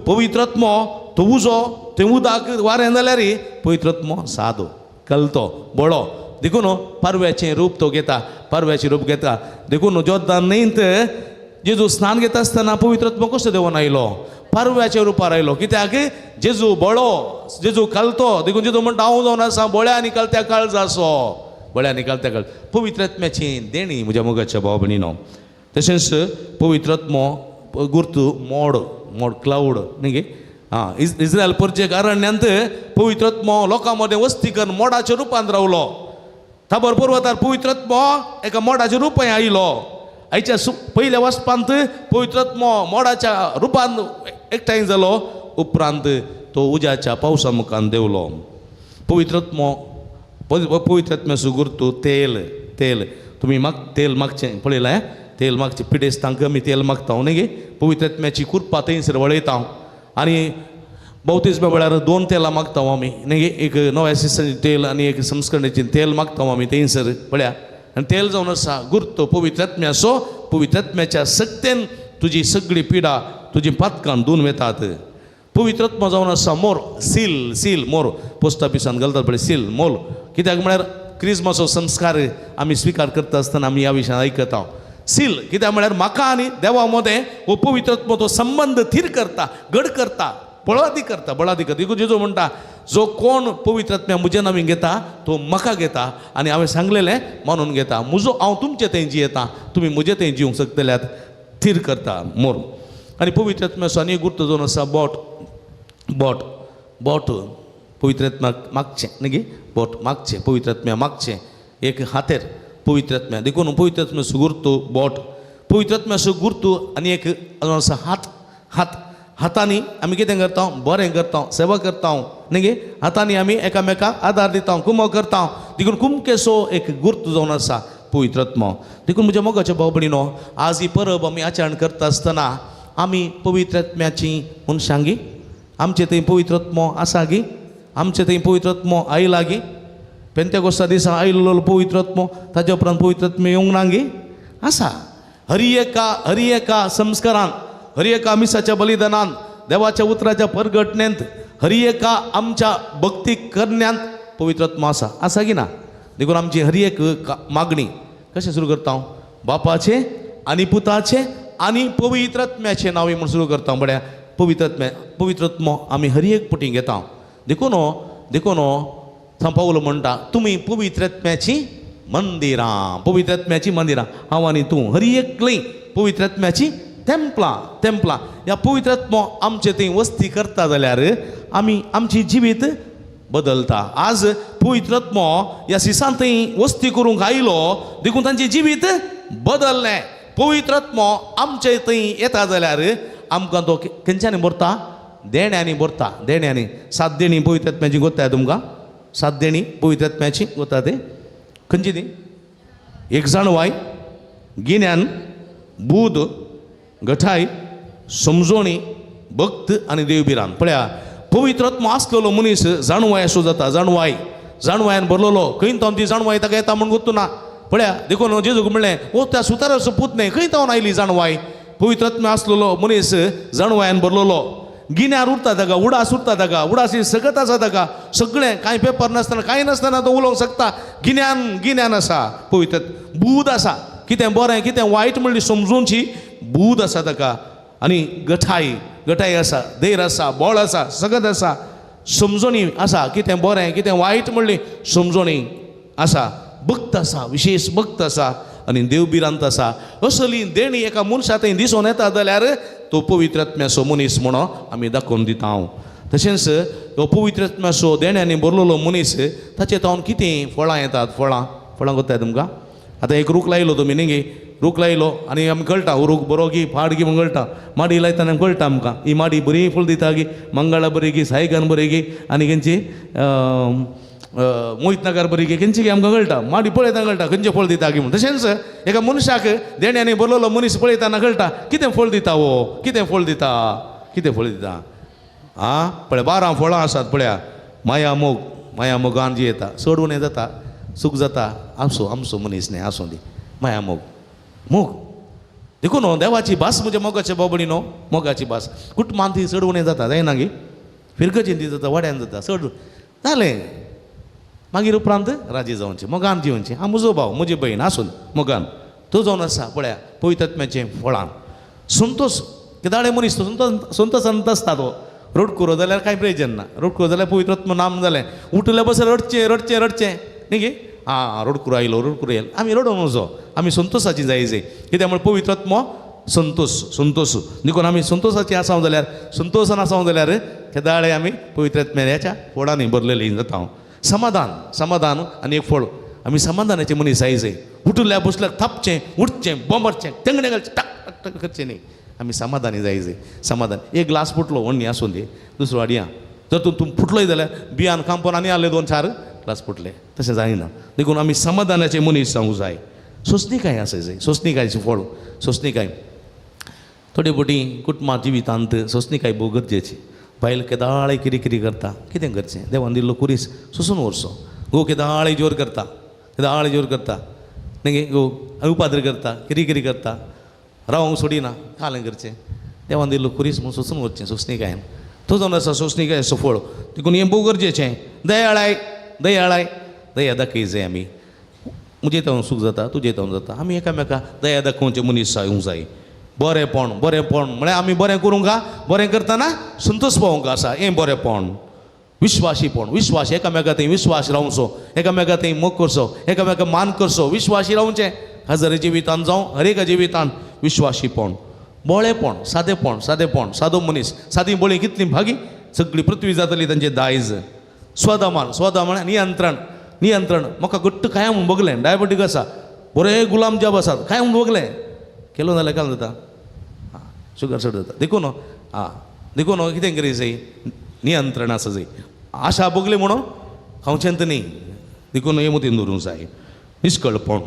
पवित्रात्मो तो उजो, तें उदक वारें जाल्यार पवित्रात्मो सादो कलतो बळो. देखून पारव्याचें रूप तो घेता, पारव्याचें रूप घेता. देखून जोर्दान न्हंयत जेजू स्नान घेता आसतना पवित्रात्मो कसो देंवन आयलो? पारव्याच्या रुपार आयलो. कित्याक? जेजू बळो, जेजू कलतो. देखून जेजू म्हणटा, हांव जावन आसा बळ्या आनी कलत्या काळजाचो, बळ्या आनी कलत्या काळ. पवित्रात्म्याची देणी म्हज्या मोगाच्या भाव भयणीनो. तशेंच पवित्रात्मो गुर्तू मोड, मोड क्लावड न्ही गे. आं, इस्रायल परचेक अरण्यांत पवित्रात्मो लोकां मदें वस्ती करून मोडाच्या रुपान रावलो. ताबर पर्वतार पवित्रात्मो एका मोडाच्या रुपान आयलो. आयच्या पयल्या वाचपांत पवित्रात्मो मोडाच्या रुपान एकठांय जालो, उपरांत तो उज्याच्या पावसा मुखान देंवलो. पवित्रात्मो, पवित्रात्म्याचो गुर्तू तेल. तेल तुमी माग, तेल मागचें पळयलां? तेल मागचें पिडेस्तांक आमी तेल मागता न्ही गे. पवित्रात्म्याची कृपा थंयसर वळयता. आनी बाप्तिज्मा वेळार दोन तेलां मागता आमी न्ही गे, एक नव्या सिसनाचें तेल आनी एक संस्करणेचें तेल मागता आमी थंयसर. पळया, आनी तेल जावन आसा गुर्त पवित्रात्म्याचो. पवित्रात्म्याच्या सक्तेन तुजी सगळी पिडा, तुजी पातकां धुवन वेतात. पवित्रात्मा जावन आसा मोर, सील, सील मोर पोस्ट ऑफिसान घालतात पळय, सील मोल. कित्याक म्हळ्यार क्रिजमाचो संस्कार आमी स्विकार करता आसतना आमी ह्या विशयान आयकता. सील कित्याक म्हळ्यार म्हाका आनी देवा मदें हो पवित्रात्मा तो संबंद थीर करता, घड करता, बळादी करता, बळादी करता. देखून जेजू म्हणटा, जो कोण पवित्रात्म्या म्हज्या नांवान घेता तो म्हाका घेता, आनी हांवें सांगलेलें मानून घेता. म्हजो हांव तुमचे थंय जियेता, तुमी म्हजे थंय जिवंक शकतल्यात. थीर करता मोर. आनी पवित्रात्म्याचो आनी गुर्त जावन आसा बोट. बोट, बोट. पवित्र आत्म्याक मागचें न्ही बोट मागचें, पवित्र आत्म्या मागचें एक हातेर पवित्र आत्म्या. देखून पवित्र आत्म्याचो गुर्तू बोट, पवित्र आत्म्याचो गुर्तू आनी एक आसा हात. हात हातांनी आमी कितें करता? बरें करता, सेवा करता न्ही. हातांनी आमी एकामेकाक आदार दिता, कुमो करता. देखून कुमकेसो एक गुर्तू जावन आसा पवित्र आत्मो. देखून म्हज्या मोगाच्या भाव भयणीनो, आज ही परब आमी आचरण करता आसतना आमी पवित्र आत्म्याची मनशां गी? आमचे थंय पवित्र आत्मो आसा गी? आमचे थंय पवित्र आत्मो आयला गी? पेंतेकोस्ता दिसा आयिल्लो पवित्र आत्मो, ताच्या उपरांत पवित्र आत्मो येवंक ना गी? आसा. हरी एका संस्कारान, हरी एका मिसाच्या बलिदानान, देवाच्या उतराच्या परगटणेंत, हरी एका आमच्या भक्ती करण्यांत पवित्र आत्मो आसा. आसा की ना? देखून आमची हरी एक मागणी कशें सुरू करता हांव? बापाचें आनी पुताचें आनी पवित्र आत्म्याचें नांव म्हूण सुरू करता. म्हळ्यार पवित्र आत्म्या, पवित्र आत्मो आमी हरी एक पटी घेता. देखून देखून सांव पावलो म्हणटा, तुमी पवित्र आत्म्याचीं मंदिरां, पवित्र आत्म्याचीं मंदिरां. हांव आनी तूं हरी एकलीं पवित्र आत्म्याचीं तेंपलां, तेंपलां. ह्या पवित्र आत्मो आमचे थंय वस्ती करता जाल्यार आमी आमची जिवीत बदलता. आज पवित्र आत्मो ह्या सिसान थंय वस्ती करूंक आयलो, देखून तांचें जिवीत बदललें. पवित्र आत्मो आमचे थंय येता जाल्यार आमकां तो खंयच्यांनी भरता? देण्यांनी भरता, देण्यांनी. सात देणी पवित्र आत्म्याची गोत्ताय तुमकां? सात देणी पवित्र आत्म्याची गोता ते खंयची ती? एक जाणवाय, गिन्यान, बूद, गठाय, समजोणी, भक्त आनी देवभिरान. पळया, पवित्र आत्मो आसलेलो मनीस जाणवाय असो जाता. जाणवाय, जाणवायान भरलेलो. खंय तावन ती जाणवाय ताका येता म्हूण गोत्तू ना. पळया, देखून जेजूक म्हणलें, ओ त्या सुताराचो पूत न्हय, खंय तावन आयली जाणवाय? पवित्र आत्मा आसलेलो मनीस जाणवायान भरलेलो. गिन्यार उरता ताका, उडास उरता ताका, उडास ही सगत आसा ताका. सगळें कांय पेपर नासतना, कांय नासतना तो उलोवंक शकता. गिन्यान, गिन्यान आसा पवित्र. बूद आसा, कितें बरें कितें वायट म्हणली समजूनची बूद आसा ताका. आनी गठाय, गठाय आसा, धैर्य आसा, बळ आसा, सगत आसा, समजणी आसा, कितें बरें कितें वायट म्हणली समजणी आसा, भक्त आसा, विशेष भक्त आसा आनी देवभिरांत आसा. असली देणी एका मनशा थंय दिसून येता जाल्यार तो पवित्र आत्म्याचो मनीस म्हणून आमी दाखोवन दिता हांव. तशेंच हो पवित्र आत्म्याचो देण्यांनी भरलेलो मनीस, ताचे तावन कितें फळां येतात? फळां, फळां कोत्ताय तुमकां? आतां एक रूख लायलो तुमी न्ही गे, रूख लायलो आनी आमकां कळटा हो रूख बरो गी फाड गी म्हूण कळटा. माडी लायतना कळटा आमकां ही माडी बरी फूल दिता गी, मंगळा बरी गी, सायगान बरी गी, आनी खंयची मोहित नगर बरी गी, खंयची गी आमकां कळटा. माडी पळयतना कळटा खंयचें फळ दिता गी म्हूण. तशेंच एका मनशाक देण्यांनी भरलेलो मनीस पळयतना कळटा कितें फळ दिता हो, कितें फळ दिता, कितें फळ दिता. आं पळय, 12 फळां आसात पळया. माया मोग, माया मोगान जी येता चड उणें जाता, सूख जाता, आमचो आमचो मनीस न्ही, आसूं दी. माया मोग, मोग. देखून न्हू देवाची भास म्हज्या मोगाच्या बाबडी न्हू, मोगाची भास कुटुंबांत ती चड उणें जाता जायना गी, फिरगजेन ती जाता, वाड्यान जाता चड जालें. मागीर उपरांत राजी जावचें, मोगान जिवचें. हांव म्हजो भाव, म्हजी भयण आसून मोगान तो जावन आसा. पळया पवित्र आत्म्याचें फळां संतोश. केदाळे मनीस तो संतोशान आसता. तो रडकुरो जाल्यार कांय प्रयोजन ना. रडकुरो जाल्यार पवित्र आत्मो नाम जालें. उठले बसर रडचें रडचें रडचें न्ही गे. आं रडकुरो आयलो, रडकुरो आयलो, आमी रडोवंक वचो, आमी संतोशाची जाय जाय. कित्याक म्हळ्यार पवित्र आत्मो संतोश, संतोश. देखून आमी संतोशाची आसाव जाल्यार, संतोशान आसाव जाल्यार केदाळे आमी पवित्र आत्म्याच्या फळांनी भरलेली जाता. हांव समाधान, समाधान आनी एक फळ. आमी समाधानाचे मनीस जाय जाय. उठल्या बसल्यार थापचें, उठचें, बोंबरचें, तेंगणें घालचें, टाक टाक टाक करचें न्ही. आमी समाधानी जाय जाय. समाधान. एक ग्लास फुटलो व्हडली आसूं दी, दुसरो हाडया. जर तूं फुटलोय जाल्यार बियान कांपोन आनी आहले 2-4 ग्लास फुटले, तशें जायना. देखून आमी समाधानाचे मनीस जावंक जाय. सोंसणीकाय आसा जाय, सोंसणीकायचें फळ, सोंसणीकाय. थोडे फावटी कुटुंबा जिवितांत सोंसणीकाय भोव गरजेची. बायल केदाळे किरी किरी करता, कितें करचें? देवान दिल्लो कुरीस सोंसून व्हरचो. घोव केदाळे जोर करता, केदाळे जोर करता न्ही, घोव उपाद्र करता, किरी किरी करता, रावंक सोडिना, कालें करचें? देवान दिल्लो कुरीस म्हूण सोंसून वचचें सोंसणीकायेन. तो जावन आसा सोंसणीकायेचो फळ. देखून हें भोव गरजेचें. दयाळाय, दयाळाय, दया दाखय जाय आमी. म्हजें तावन सूख जाता, तुजें तावन जाता. आमी एकामेका दया दाखोवचें मनीस जावंक जाय. बरेंपण, बरेंपण म्हळ्यार आमी बरें करूंक बरें करतना संतोश पावोवंक आसा, हें बरेंपण. विश्वासीपण, विश्वास, एकामेका थंय विश्वास रावचो, एकामेका थंय मोग करचो, एकामेका मान करचो, विश्वासी रावचें. हजारी जिवितान जावं, हर एका जिवितान विश्वासीपण. बोळेपण, सादेपण, सादेपण, सादो मनीस, सादी बोळी कितली भागी, सगळी पृथ्वी जातली तांचे दायज. स्वदमन, स्वदमन नियंत्रण, नियंत्रण. म्हाका घट्ट काय म्हूण बगलें, डायबेटीक आसा, बरें गुलाब जाम आसात काय म्हूण बगलें, केलो जाल्यार काल जाता, आं शुगर चड जाता. देखून आं देखून कितें करी जाय, नियंत्रण आसा जाय. आशा बगली म्हणून खावचें न्ही, देखून हें मतीन दवरूंक जाय. निश्कळपण,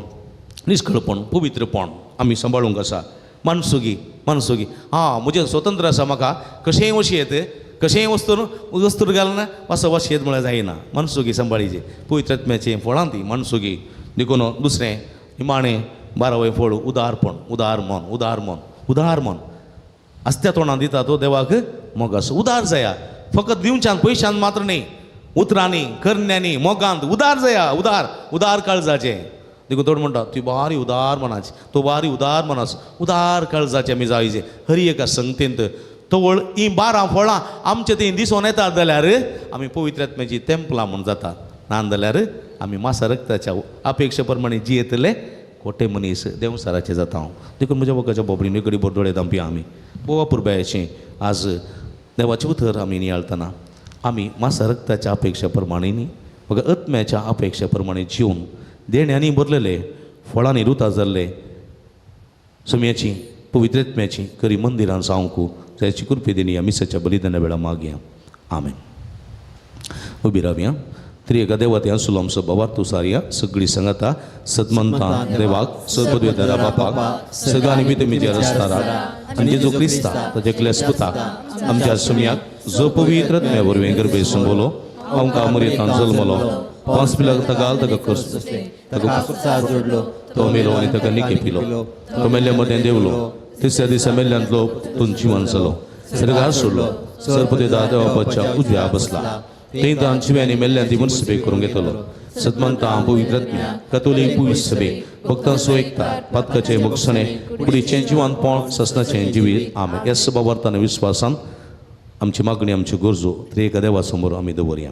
निश्कळपण, पवित्रपण आमी सांबाळूंक आसा. मानसुगी, मानसुगी आं म्हजें स्वतंत्र आसा, म्हाका कशेंय वशी येत, कशेंय वस्तू वस्तू घालना वासो वशी येत म्हळ्यार जायना. मानसुगी सांबाळीची, पवित्र आत्म्याचें फळां ती मानसुगी. देखून दुसरें निमाणें बारावें फळ उदारपण, उदार मन, उदार मन, उदार मन. आसत्या तोंडान दिता तो देवाक मोग आसा. उदार जाया, फकत दिवच्यान पयशान मात्र न्ही, उतरांनी, करण्यांनी, मोगांत उदार जाया. उदार, उदार काळजाचें. देखून थोड म्हणटा ती बारी उदार मनाची, तो बारी उदार मनाचो, उदार काळजाचे आमी जायचे हर एका संगतींत. तवळ हीं 12 फळां आमचे थंय दिसून येतात जाल्यार आमी पवित्र आत्म्याची तेंपलां म्हूण जाता, ना जाल्यार आमी मासा रक्ताच्या अपेक्षे प्रमाणे जियेतले खोटे मनीस देंवसाराचे जाता हांव. देखून म्हज्या वकाच्या बोबडीन कडी बोरदोळे दामपी आमी बोवा पुरबायेचें आज देवाचें उतर आमी नियाळतना आमी मासा रक्ताच्या अपेक्षा प्रमाणे न्ही, बघा आत्म्याच्या अपेक्षा प्रमाणे जिवन देण्यांनी भरलेले, फळांनी रुता जाल्ले सुम्याची पवित्र आत्म्याची करी मंदिरान जावंक जायची कृपे दिनी ह्या मिसाच्या बलिदाना वेळा मागया. आमेन. उबी रावया. त्रिएका देवा ते आसुलो आमचो बाबार तुसारया सगळी सांगाता सदमंता देवाक सदपदवेदारा बापाक सगळ्या निमित्त मिजे रस्ताराक आनी जेजू क्रिस्ता ताच्या एकल्या पुताक आमच्या सुम्याक जो पवित्र आत्म्या वरवीं गर्भेसून बोलो आमकां मरेतान जल्मलो, पांच पिलाक ताका ताका कर्स ताका जोडलो, तो मेलो आनी ताका निके पिलो, तो मेल्ल्या मदें देवलो, तिसऱ्या दिसा मेल्ल्यांतलो तूं जिवन जालो, सर्गार सोडलो, सरपती देवाच्या उजव्या बसला, थंय तान जिव्यांनी मेल्ल्यान ती मनसभे करूंक येतलो. सदमंता पवित्र आत्म्या कतोलीक पवित्र सभे भक्तांचो एकता पातकाचें मोक्षणें कुडीचें जिवानपण ससनाचें जिवीत. आमेन. ह्या सभावार्थान विस्वासान आमची मागणी आमच्यो गरजो त्रिएका देवा समोर आमी दवरया.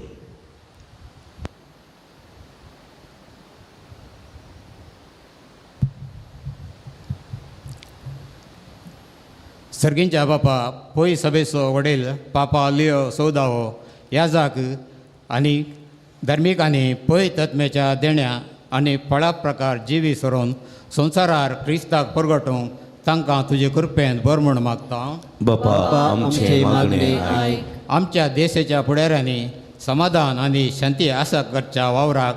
सर्गींच्या बापा पय सभेचो वडील पापा लियो सौदावो याजाक आनी धार्मीक आनी पय तत्मेच्या देण्या आनी फळा प्रकार जिवी सरून संवसारार क्रिस्ताक परगटूंक तांकां तुजे कृपेन बर म्हूण मागता. बापा आमचें मागणें आयक. आमच्या देशाच्या फुडाऱ्यांनी समाधान आनी शांती आसा करच्या वावराक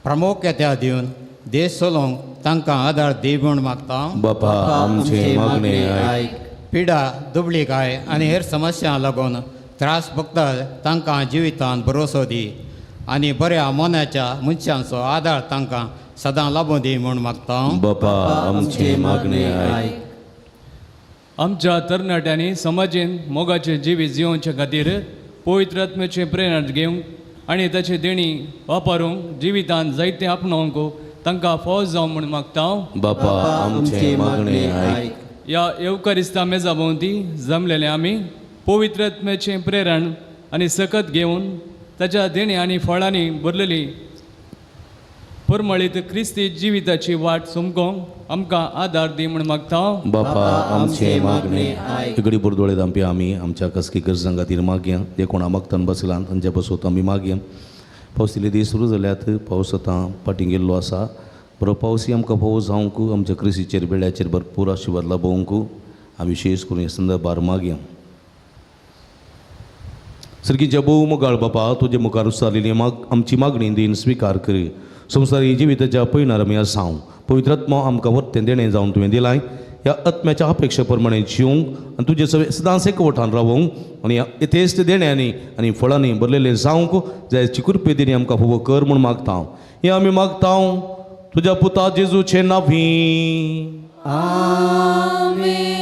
प्रामुख्यता दिवन देश चलोवंक तांकां आदार दी म्हूण मागता. बापा आमचें मागणें आयक. पिडा दुबळीकाय आनी हेर समस्यां लागून त्रास भोगतात तांकां जिवितांत भरोसो दी आनी बऱ्या मनाच्या मनशांचो आदार तांकां सदां लाबूं दी म्हूण मागता. बापा आमचें मागणें आयक. आमच्या तरणाट्यांनी समाजेन मोगाचें जिवीत जियोवचे खातीर पवित्र आत्म्याचें प्रेरणा घेवंक आनी ताची देणी वापरूंक जिवितांत जायतें आपणावंक तांकां फौज जावं म्हूण मागता. बापा आमचें मागणें आयक. ह्या येवकारिस्ता मेजा भोंवती जमलेले आमी पवित्र आत्म्याचें प्रेरण आनी सकत घेवन ताच्या देणी आनी फळांनी भरलेली परमळीत क्रिस्ती जिविताची वाट समकोंक आमकां आदार दी म्हूण मागता. बापा आमचें मागणें आयक. इगडी बोरदोळे दामपी आमी आमच्या कसकी गरजां खातीर मागया, जे कोणा मागतान बसलां तांच्या पासत आमी मागया. पावसिले दीस सुरू जाल्यात, पावस आतां फाटीं गेल्लो आसा, बरो पावसी आमकां फावो जावंक आमच्या कृशीचेर बेळ्याचेर भरपूर आशिर्वाद लाबोवंक आमी विशेश करून ह्या संदर्भार मागया. सर्गीच्या भोव मोगाळ बापा तुजे मुखार उसारलेली आमची मागणी दीन स्विकार करी. संवसारी जिविताच्या पयणार आमी आसा, पवित्र आत्मो आमकां वर्तें देणें जावन तुवें दिलाय, ह्या आत्म्याच्या अपेक्षे प्रमाणे जिवंक आनी तुजे सगळे सदांच एकवटान रावोंक आनी ह्या यथेश्ट देण्यांनी आनी फळांनी भरलेलें जावंक जायची कृपे दिनी आमकां फावो कर म्हूण मागता. हें आमी मागता तुज्या पुता जेजूचे नांवी. आमेन.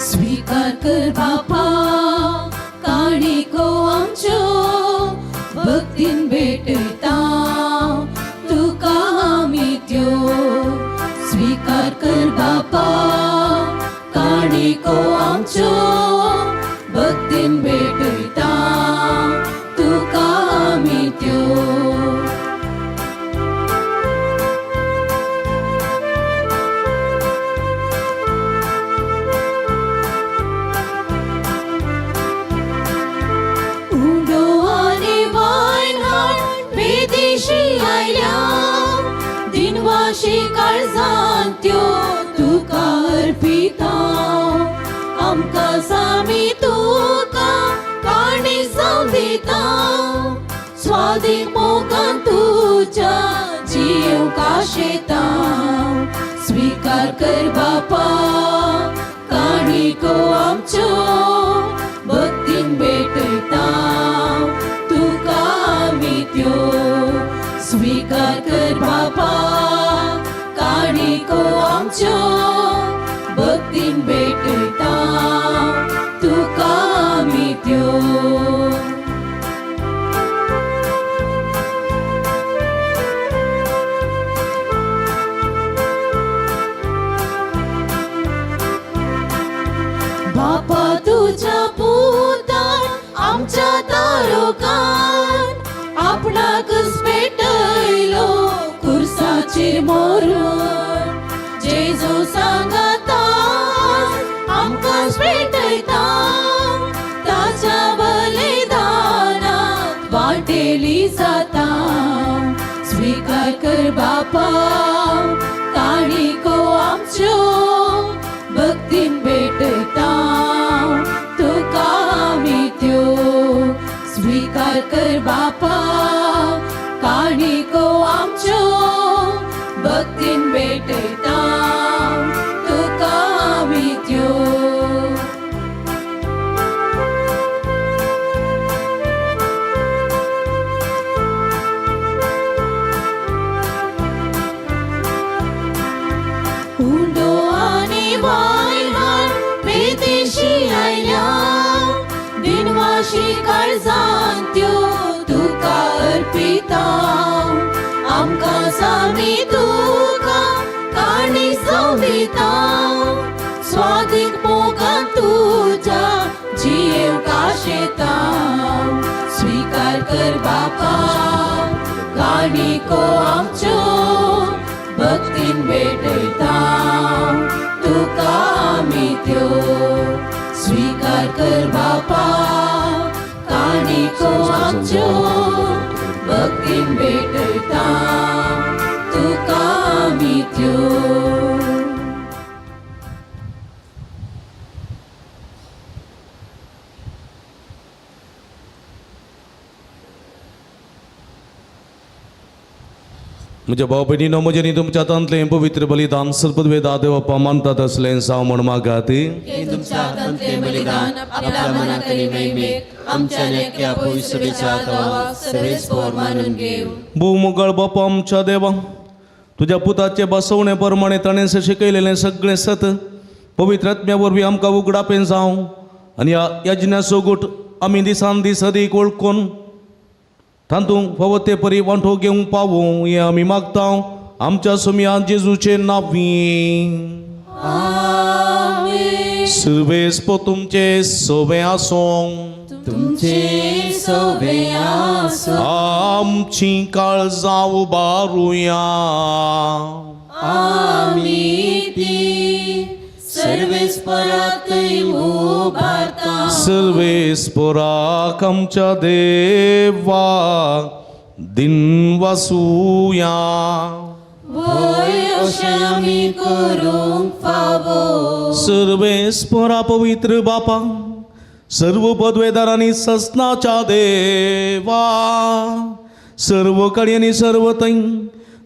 स्वीकार कर बापा काणिको आमच्यो भक्तीन भेटयता तुका आमी त्यो. स्वीकार कर बापा काणिको आमच्यो भक्तीन भेटयता तुका आमी त्यो. दिनवाशी काळजांत त्यो तुका अर्पिता. आमकां सामी तुका काणी जावं दिता, स्वादीक मोगान तुज्या जीव काशेता. स्वीकार कर बापा काणिको आमच्यो, भक्तीन भेटयता तुका आमी त्यो. स्वीकार कर बापा काणिको आमच्यो, भक्तीन भेटयता तुका आमी त्यो. बापा तुज्या पुतान आमच्या तारोकान आपणाकच पेटयलो कुर्साचेर मोरून. जेजू सांगता आमकां पेटयता, ताच्या बलिदानात वाटेली जाता. स्वीकार कर बापा काणिको आमच्यो, भक्तीन भेटयता तुका आमी त्यो. स्वीकार कर बापा काणिको आमच्यो, भक्तीन भेटयता तुका आमी त्यो. उंडो आनी वायहार बेदेशी आयल्या, दिनवाशी काळजांत त्यो तुका अर्पिता. आमकां सामी तुका काणी जावं दिता, स्वादीक मोगान तुज्या जीव काशेता. स्वीकार कर बापा काणिको आमच्यो, भक्तीन भेटयता तुका आमी त्यो. स्वीकार कर बापा काणिको आमच्यो, भक्तीन भेटयता तुका आमी त्यो. म्हज्या भाव भयणीनो, म्हजें न्ही तुमच्या हातांतलें पवित्र बलिदान सर्पद्वेदा देवप्पा मानतात असलें जावं म्हूण मागात. हे तुमच्या हातांतले बलिदान आपल्या मनाक आनी महिमेक आमच्या नेक्या पवित्रतेच्या देवाक सगळेच पोर मानून घेव. भोव बापा आमच्या देवा, तुज्या पुताचे बसवणे प्रमाणे ताणें शिकयलेलें सगळें सत पवित्र आत्म्या वरवीं आमकां उगडापें जावं आनी ह्या यज्ञाचो गूट आमी दिसान दीस अदीक वळखून तातूंत फावो ते परी वांटो घेवंक पावूं हें आमी मागता आमच्या सुमया जेजूचे नांवी. सुर्वेस तुमचे सोबे आसूं, तुमचे सोबे आसूं. आमची काळजां उबारुया. आमी ती सर्वेस्परातय उबारता. सर्वेस्पराक आमच्या देवा दिनवासुया. वय अशें आमी करूंक फावो. सर्वेस्परा पवित्र बापा, सर्व पदवेदारांनी ससनाच्या देवा, सर्व कडेन सर्व थंय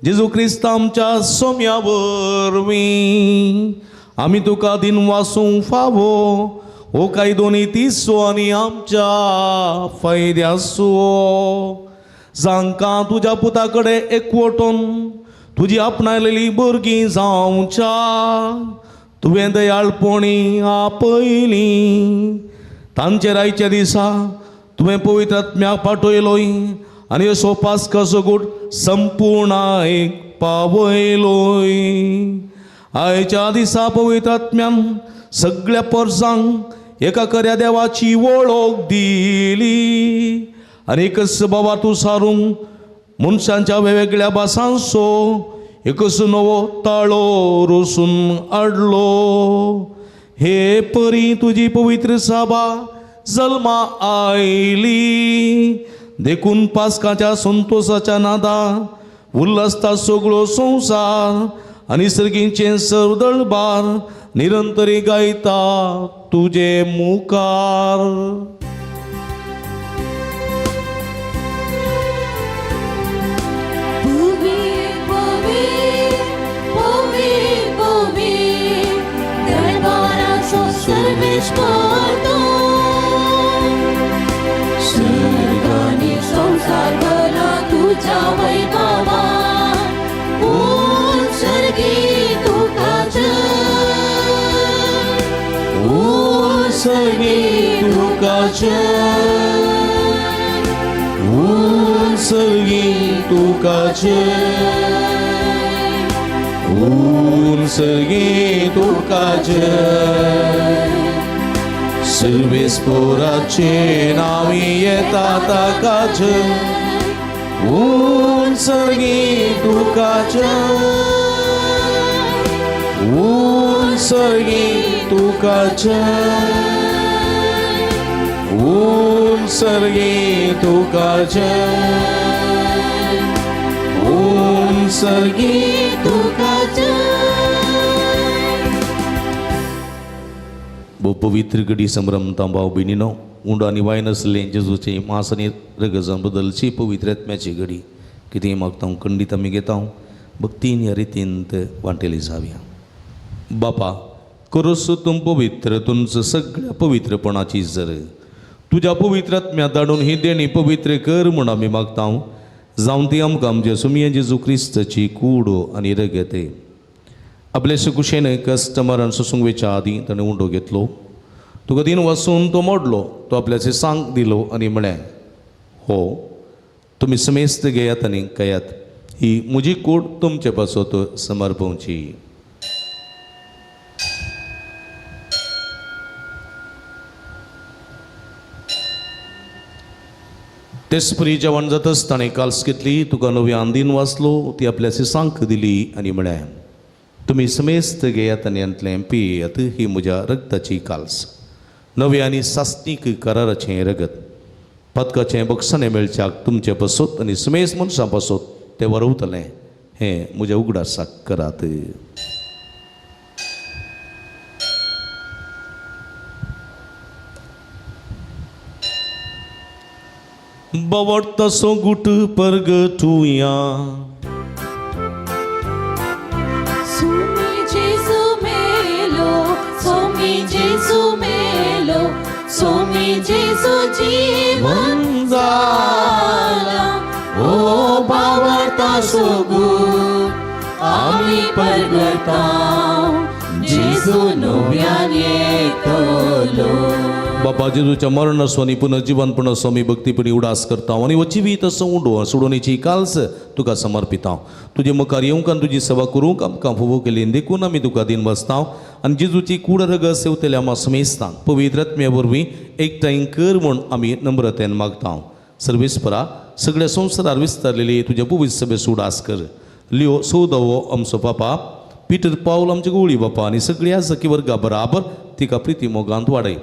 जेजू क्रिस्त आमच्या सोम्या वरवीं आमी तुका दिनवासूंक फावो हो कायदो नीतीचो आनी आमच्या फायद्याचो, जांकां तुज्या पुता कडेन एकवटून तुजी आपणायलेली भुरगीं जावच्या तुवें दयाळपणी आपयली. तांचेर आयच्या दिसा तुवें पवित्र आत्म्याक पाठयलोय आनी असो पास्काचो गूट संपूर्ण एक पावयलोय. आयच्या दिसा पवित्र आत्म्यान सगळ्या परसांक एका खऱ्या देवाची वळख दिली आनी एकच बाबा तूं सारूंक मनशांच्या वेगवेगळ्या भासांचो एकच नवो ताळो रोसून हाडलो. हे परी तुजी पवित्र साबा जल्मा आयली, देखून पास्काच्या संतोसाच्या नादा उल्हासता सगळो संवसार आनी सर्गींचें सर्वदळबार निरंतरी गायता तुजे मुखार. पुवी पुवी पुवी पुवी दरबाराचो सर्वेस्पर तूं सर्ग आनी संवसार भरला तुज्या वैभवान उत्सर्गी तुका जय उत्सर्गी तुका जय उत्सर्गी तुका जय उत्सर्गी तुका जय. सर्वेस्पोराचे नावी येता ताका जय उत्सर्गी तुका जय उत्सर्गी तुका जय उत्सर्गी तुका जय उत्सर्गी तुका जय. भोव पवित्र घडी संभ्रमता भाव भयणीनो उंडो आनी वायन आसलें जेजूचे मांस आनी रगजां बदलची पवित्र आत्म्याची घडी कितें मागता खंडीत आमी घेता भक्तीन ह्या रितीन वांटेली जावया. बापा करोस तूं पवित्र तुमचं सगळ्या पवित्रपणाची जर तुज्या पवित्र आत्म्या धाडून ही देणी पवित्र कर म्हूण आमी मागता जावन ती आमकां आमच्या सुमये जेजू क्रिस्ताची कूड आनी रगत. आपले सुकुशेन कस्टमरान सोसूंक वेच्या आदीं ताणें उंडो घेतलो तुका दिन वसून तो मोडलो तो आपल्याचे सांग दिलो आनी म्हळें हो तुमी समेस्त घेयात आनी कयात ही म्हजी कूड तुमचे पासत समर्पवची. तेच परी जेवण जातच ताणें काल्स घेतली तुका नवी आंदीन वाचलो ती आपल्याचे सांक दिली आनी म्हळें तुमी समेस्त घेयात आनी हांतलें पियेयात ही म्हज्या रगताची काल्स नवे आनी सासणीक कराराचें रगत पदकाचें बक्षाणें मेळच्याक तुमचे पासत आनी समेस्त मनशां पासत तें वरवतलें हें म्हज्या उगडासाक करात. बवडतासो गुट परगटुया सुमी जेजू मेलो सुमी जेजू मेलो सुमी जेजू जीवन जाला ओ बावडता सोगूट आमी परगटा जेजू नव्यान येतलो. बाबा जेजूच्या मरण असो आनी पुनर्जीवनपण असो आमी भक्तीपणी उडास करता आनी हो जिवीत असो उंडो सोडोवणेची काल्स तुका समर्पिता. तुजे मुखार येवंक आनी तुजी सेवा करूंक आमकां फुवो केली देखून आमी तुका दिन बसता आनी जेजूची कूड रगत सेवतल्या आमा समेस्तांक पवित्र आत्म्या वरवीं एकठांय कर म्हूण आमी नम्रतेन मागता. सर्वेस्परा सगळ्या संवसारार विस्तारलेली तुज्या पवित्र सभेचो उडास कर. लियो सोदवो आमचो पापा पिटर पावल आमचे गोळी बापा आनी सगळ्या सखी वर्गा बराबर तिका प्रिती मोगांत वाडय.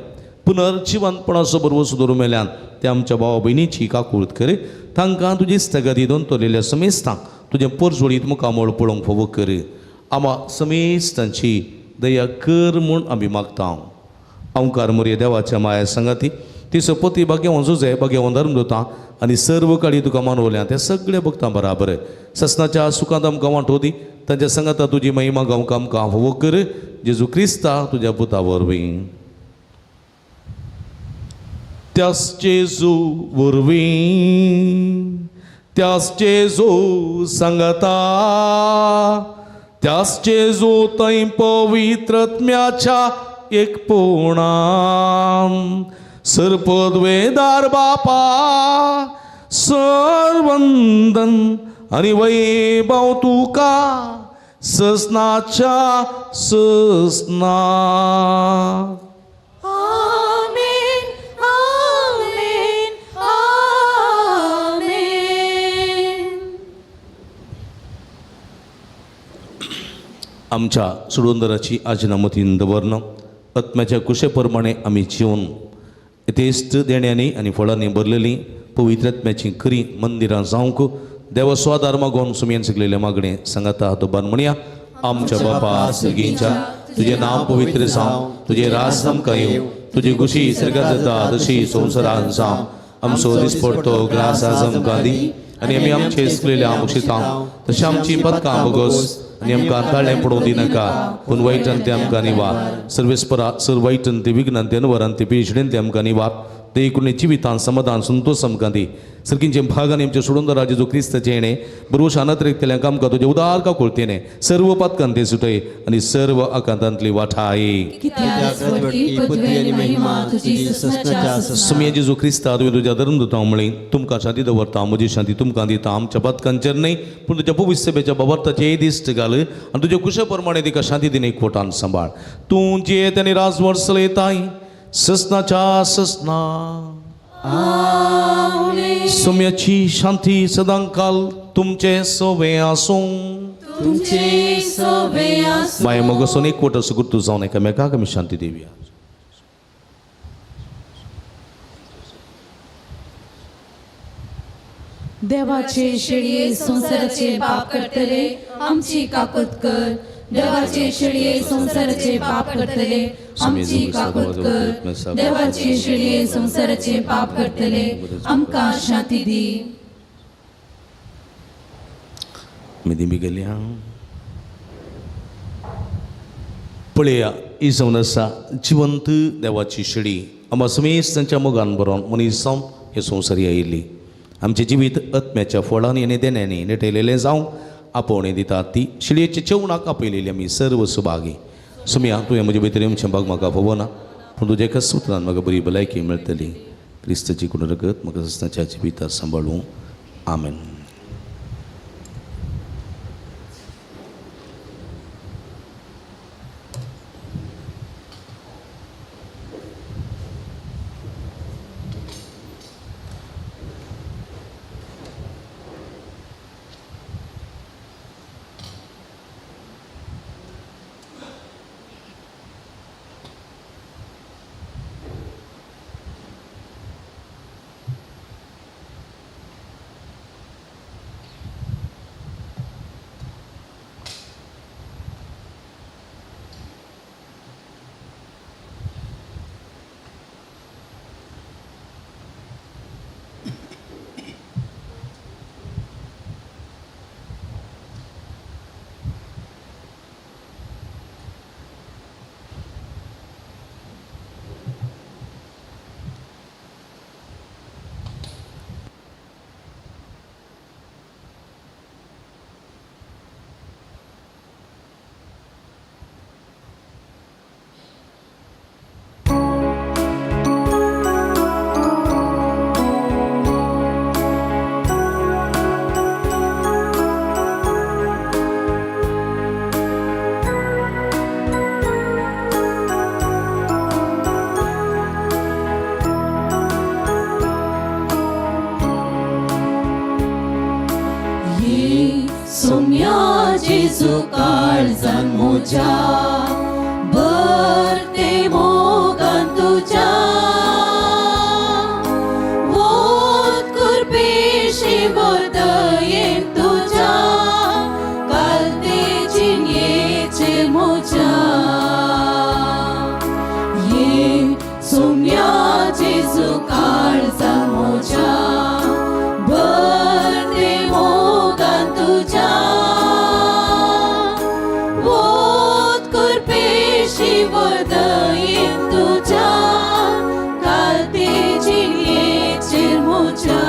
पुनर्जिवंतपणाचो बरवस दवरून मेल्यान ते आमच्या भावा भयणीची काकूळत कर. तांकां तुजी स्थगती दोन समेस्तांक तुजें पोरजोळीत मुखामळ पळोवंक फावो कर. आमा समेस्तांची दया कर म्हूण आमी मागता. अंकार मोरये देवाच्या माया सांगाती ती सपती भाग्यवान जुजे भाग्यवान धर्म दिता आनी सर्व काळी तुका मानवल्या त्या सगळ्या भक्तां बराबर ससनाच्या सुखांत आमकां वांटो दी. तांच्या सांगाता तुजी महिमा गावंक आमकां फावो कर. जेजू क्रिस्ता तुज्या पुता वरवीं त्यास जेजू वरवीं त्यास जेजू सांगता त्यास जेजू थंय पवित्रत्म्याच्या एकपणान सर्पद्वेदार बापा सरवंदन आनी वैभव तुका ससनाच्या ससना. आमेन आमेन आमेन. आमच्या सोडवंदराची आजना मतीन दवरन आत्म्याच्या कुशे प्रमाणे आमी जिवन यथेश्ट देण्यांनी आनी फळांनी भरलेली पवित्र आत्म्याची खरी मंदिरां जावंक देवा स्वादार मागोन सुमयेन शिकलेले मागणें सांगाता हातोबान म्हणया. आमच्या बापा सर्गींच्या, तुजें नांव पवित्र जावं, तुजें राज आमकां येवं, तुजी खुशी सर्गात जाता तशी संवसारान जावं. आमचो दिसपडतो ग्रास आज आमकां दी आनी आमी आमचे शिकलेल्या मुक्षितां तशें आमची पदकां बगोस आनी आमकां ताळें पडोवंक दिनाका, पूण वायटान ते आमकां निवार. सर्वेस्परा सर वायटन ते विघ्नान ते अनवरान ते पेशडेन ते आमकां निवार. ते एकूण जिवितान समाधान संतोष आमकां दी. सरकींचे भागान आमच्या सोडून जेजू क्रिस्ताचें येणें बरोबर अनत्रेकतल्यांक आमकां तुजें उदार काकुळतेने सर्व पातकान ते सुटय आनी सर्व आकांतांतली वाठाय. सुमये जेजू क्रिस्ता तुवें तुज्या धर्म दिता म्हळी तुमकां शांती दवरता, म्हजी शांती तुमकां दिता. आमच्या पातकांचेर न्हय पूण तुज्या पवित्र सभेच्या बाबर्ताचें दिश्ट घाल आनी तुज्या कुशे प्रमाणे तिका शांती दिन एकवटान सांबाळ. तूं जियेत आनी राजवट चलयताय ससनाच्या ससना. सुम्याची शांती सदांकाल तुमचे सोवे आसूं. तुमचे सोवे आसूं. माय मोगसून एकवट असो गुर्तू जावन एकामेकाक आमी शांती दिवया. देवाचे शेळये संवसाराचे पाप करतले आमची काकूत कर. देवाचे शेळये संवसाराचे पाप करतले आमची काकूत कर. देवाचे शेळये संवसाराचे पाप करतले आमकां शांती दी. मिदी गेल्या पळया ही जावन आसा जिवंत देवाची शेळी. आमकां समेस्त तांच्या मोगान बरोवन मनीस जावन हे संवसारी आयिल्ली. आमचें जिवीत आत्म्याच्या फळांनी आनी देण्यांनी नेटयलेलें जावं आपोवणें दितात ती शिळयेच्या जेवणाक आपयलेली आमी सर्व सुभागी. सुमया तुवें म्हजे भितर येवचें भाग म्हाका फोवना, पूण तुज्या एका सुत्रान म्हाका बरी भलायकी मेळटली. क्रिस्ताची कोण रगत म्हाका सस्नाच्या जिवितार सांबाळूं. आमेन. जेजू काळजान म्हज्या भरते मोगान तुज्या वोत कृपेशी वरदयेन तुज्या कालते जिणयेचेर म्हज्या. ये सोम्या जेजू काळजान म्हज्या भरते मोगान तुज्या वरदयेन तुज्या कालते जिणयेचेर म्हज्या.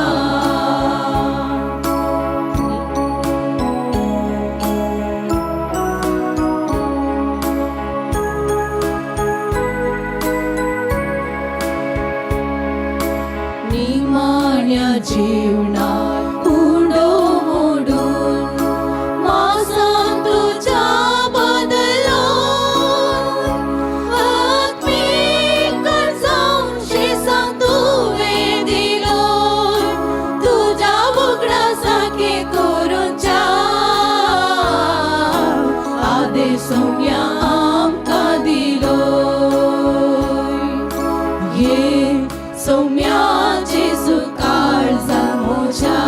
निमाण्या जीवनात उंडो मोडून मासान तुज्या बदलो आत्मीक जावन शिसांक तुवें दिलो तुज्या उगडासाके करून आदेश सोम्या आमकां दिलो. ये सोम्या जेजू काळजान म्हज्या.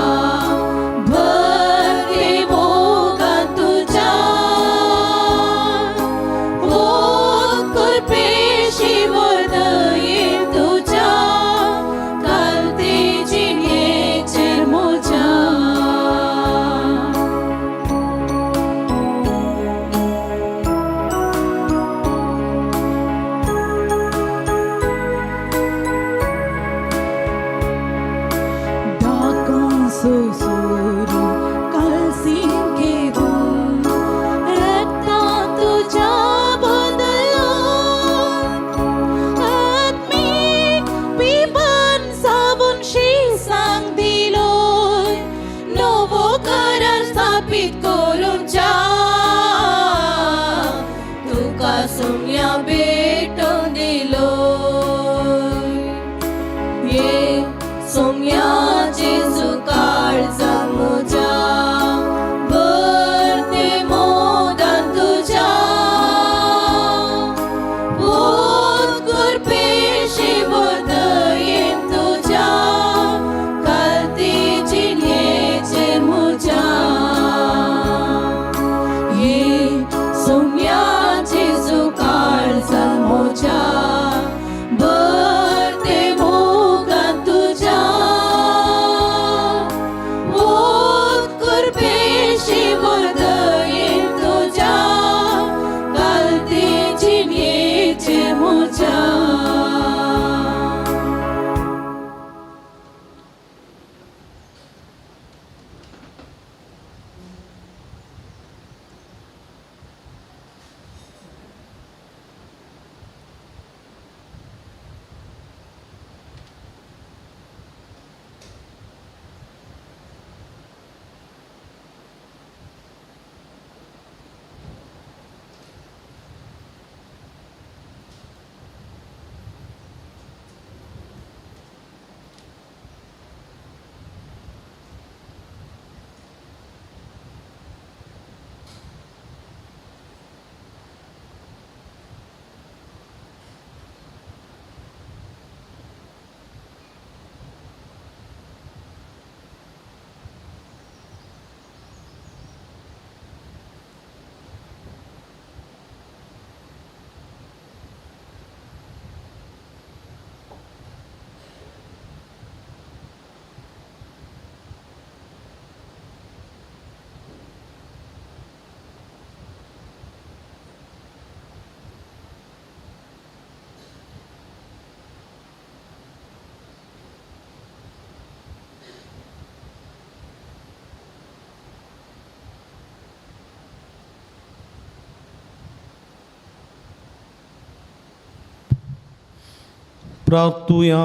प्रार्थुया.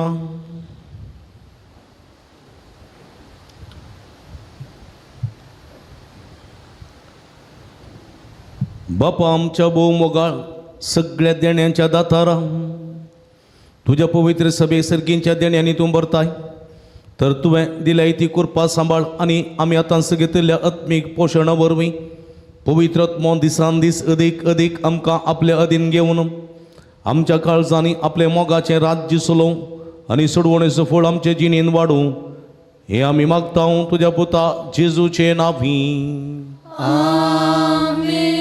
बापा आमच्या भोव मोगाळ सगळ्या देण्यांच्या दातारा, तुज्या पवित्र सभे सर्गींच्या देण्यांनी तूं भरताय, तर तुवें दिल्याय ती कृपा सांबाळ आनी आमी आतांच घेतिल्ल्या आत्मीक पोशणा वरवीं पवित्र आत्मो दिसान दीस अदीक अदीक आमकां आपले अधीन घेवन आमच्या काळजांनी आपले मोगाचें राज्य चलोवं आनी सोडवणेचो फळ आमचे जिणेन वाडूं, हें आमी मागता तुज्या पुता जेजूचे नांवी. आमेन.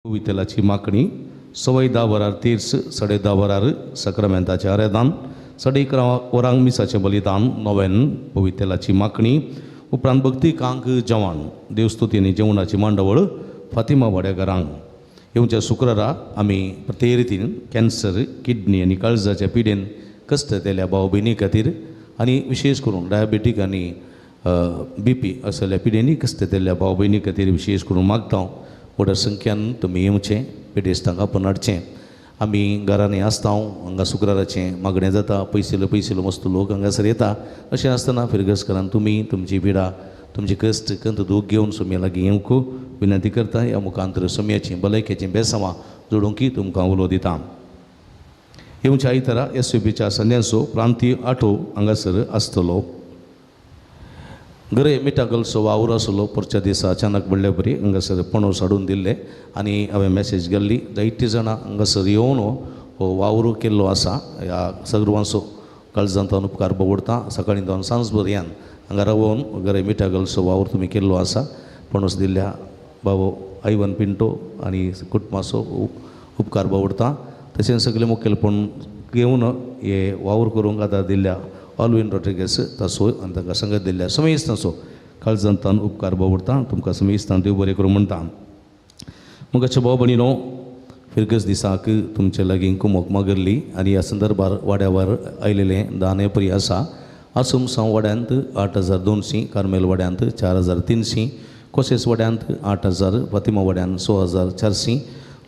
वितलाची मागणी 10:15 वरार तीर्स, 10:30 वरार सक्रमेंताचें आरेदान, 11:30 वरांक मिसाचें बलिदान, नोवेन पवितेलाची मागणी, उपरांत भक्ती कांक जेवण, देवस्तुतींनी जेवणाची मांडवळ फातिमा वाड्याघरांक. येवच्या शुक्रारा आमी प्रत्येक रितीन कॅन्सर, किडनी आनी काळजाच्या पिडेन कश्ट जाल्ल्या भाव भयणी खातीर आनी विशेश करून डायबेटीक आनी बीपी असल्या पिडेनी कश्ट जाल्ल्या भाव भयणी खातीर विशेश करून मागता. व्हड संख्यान तुमी येवचें, पिडेस्तांक आपोवन हाडचें. आमी घरांनी आसता, हांगा शुक्राराचें मागणें जाता, पयसिलो पयसिलो मस्त लोक हांगासर येता. अशें आसतना फिरगसकरान तुमी तुमची पिडा, तुमची कश्ट कंत दूख घेवन सोम्या लागीं येवंक विनंती करता. ह्या मुखांतर सोम्याचीं भलायकेचीं बेसांवां जोडूंक तुमकां उलो दिता. येवच्या आयतारा एस यू पीच्या संद्यांचो प्रांतीय आठो हांगासर आसतलो. गरे मिठागलचो वावर आसलो परच्या दिसा अचानक म्हणल्या बरी हांगासर पणस हाडून दिल्ले आनी हांवें मॅसेज गेल्ली जायतीं जाणां हांगासर येवन हो वावर केल्लो आसा. ह्या सगळ्यांचो काळजांत उपकार बवडता. सकाळीं जावन सांज पर्यंत हांगा रावोन गरे मिठागलचो वावर तुमी केल्लो आसा. पणस दिल्ल्या बाबो आयवन पिंटो आनी कुटुंबाचो उपकार बवडता. तशेंच सगळें मुखेलपण घेवन हे वावर करूंक आदार दिल्ल्या ऑलवीन रॉड्रिगस ताचो आनी तांकां संगत दिल्ल्या समेस्तांचो काळजांतल्यान उपकार बावडटा. तुमकां समेस्तांक देव बरें करूं म्हणटा. मुगाच्या भाव भयणीनो, फिरगज दिसाक तुमचे लागीं कुमोक मागरली आनी ह्या संदर्भार वाड्यावर आयलेलें दान परी आसा. आसुमसांव वाड्यांत 8200, कार्मेल वाड्यांत 4300, कोसेस वाड्यांत 8000, फातिमा वाड्यान 6400,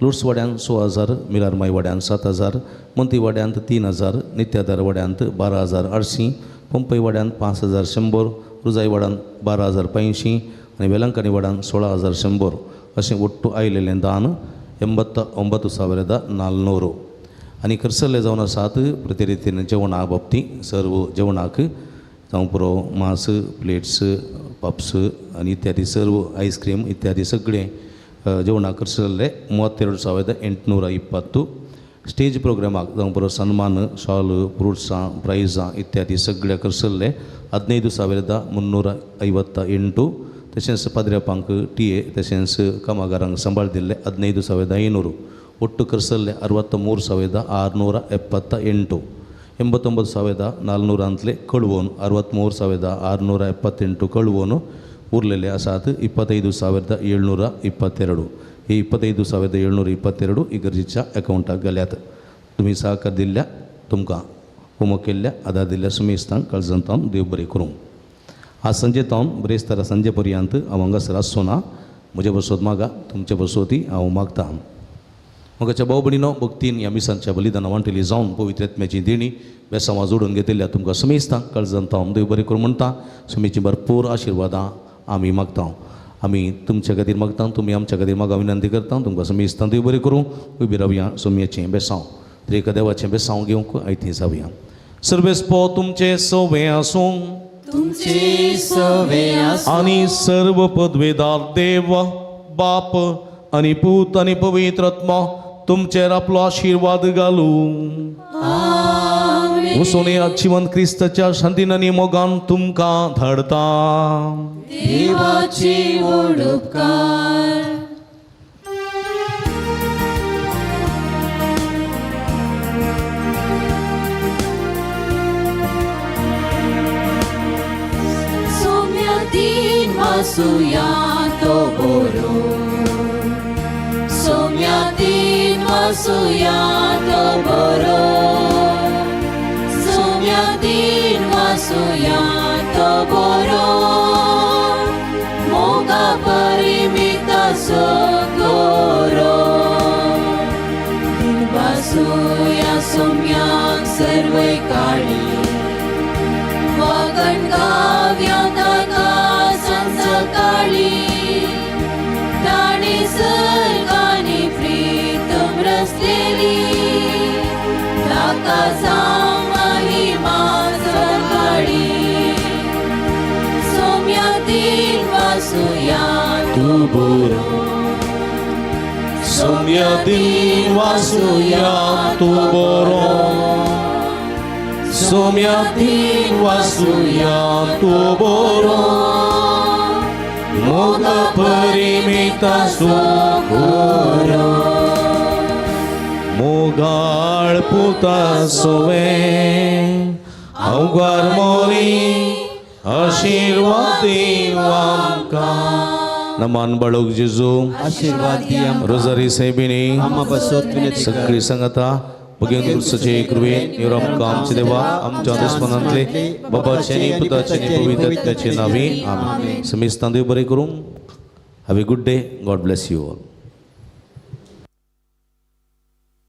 लुर्स वाड्यान 6000, मिलारमाय वाड्यान 7000, मंती वाड्यांत 3000, नित्यादार वाड्यांत 12800, पंपय वाड्यांत 5100, रुजाय वाड्यान 12500 आनी वेलंकणी वाड्यान 16100 अशें ಒಟ್ಟು आयलेलें दान 89,400. आनी खर्चल्ले जावन आसात प्रतिरितीन जेवणा बाबतींत सर्व जेवणाक जावं पुरो मांस, प्लेट्स, पप्स आनी इत्यादी सर्व आयस्क्रीम इत्यादी सगळें जेवणाक खर्चल्ले 32,820. स्टेज प्रोग्रामाक जावं पुरो सन्मान, शॉल, फ्रुट्सां, प्रायजां इत्यादी सगळें खर्चल्ले 15,358. तशेंच पाद्र्यापांक टी ए तशेंच कामागारांक सांबाळ दिल्ले 15,500. ಒಟ್ಟು ಖರ್ಚಲ್ಲೇ 63,678. 89,400 ಅಂತಲೇ ಕಳುವೋನು 63,678 ಕಳುವೋನು ಊರ್ಲೆಲೆ ಆಸಾತ್ 25,722. ಈ 25,722 इगर्जीच्या अकावंटाक घाल्यात. तुमी सहकार दिल्ल्या तुमकां होमवर्क केल्ल्या आदार दिल्ल्या सुमेस्तांक काळजांत देव बरें करूं. आज संजे तावन ब्रेस्तारा संजे पर्यंत हांव हांगासर आसचो ना. म्हजे बसोत मागा, तुमचे बसोती हांव मागता. मगाच्या भाव भयणीनो, भक्तीन ह्या मिसांच्या बलिदाना वांटेली जावन पवित्र आत्म्याची देणी बेसांवां जोडून घेतिल्ल्या तुमकां समेस्तांक काळजांत हांव देव बरें करूं म्हणटा. सुमेची भरपूर आशिर्वादां आमी मागता. आमी तुमच्या खातीर मागता, तुमी आमच्या खातीर मागा विनंती करता. तुमकां समेस्तांक देव बरें करूं. उबी रावया, सोमयेचें बेसांव त्रेका देवाचें बेसांव घेवंक आयती जावया. सर्वेस्पो तुमचें सवें आसूं आनी सर्व पदवेदार देव बाप आनी पूत आनी पवित्र आत्मा तुमचेर आपलो आशिर्वाद घालूं. वसोन ह्या जिवन क्रिस्ताच्या शांतीन आनी मोगान तुमकां धाडता. देवाची व्हड उपकार. सोम्या तीन वासुया तो बोरो, सोम्या तीन वासुया तो बोरो, सोम्या तीन वासुया तो बोरो, मोगा परिमित सोगोरो. तीन वासुया सोम्याक सर्वय काळी, वागण गाव्या ताका संसकाळी, ताणी सर्गानी प्रीतम रसलेली, ताका महिमा सकाळी. सोम्या तीन वासुया तू बोरो, सोम्या तीन वासुया तू बोरो, सोम्या तीन वासुया तू बोरो, मोगा परिमित सोगोरो. मोगाळ पुता सोवे अवघार मोरी आशिर्वाद दीव आमकां. नमान बाळूक जेजू आशिर्वाद दी आमकां. रोजारी सायबिणी आमा पासत विनंती कर. सगळी सांगता भगीन क्रिस्ताचे कृपेन निरोप आमचे देवा आमच्या दुस्मनांतले बाबाचे आनी पुताचे आनी पवित्र आत्म्याचे नांवी आमेन. समेस्तां देव बरें करूं. Have a good day. God bless you all.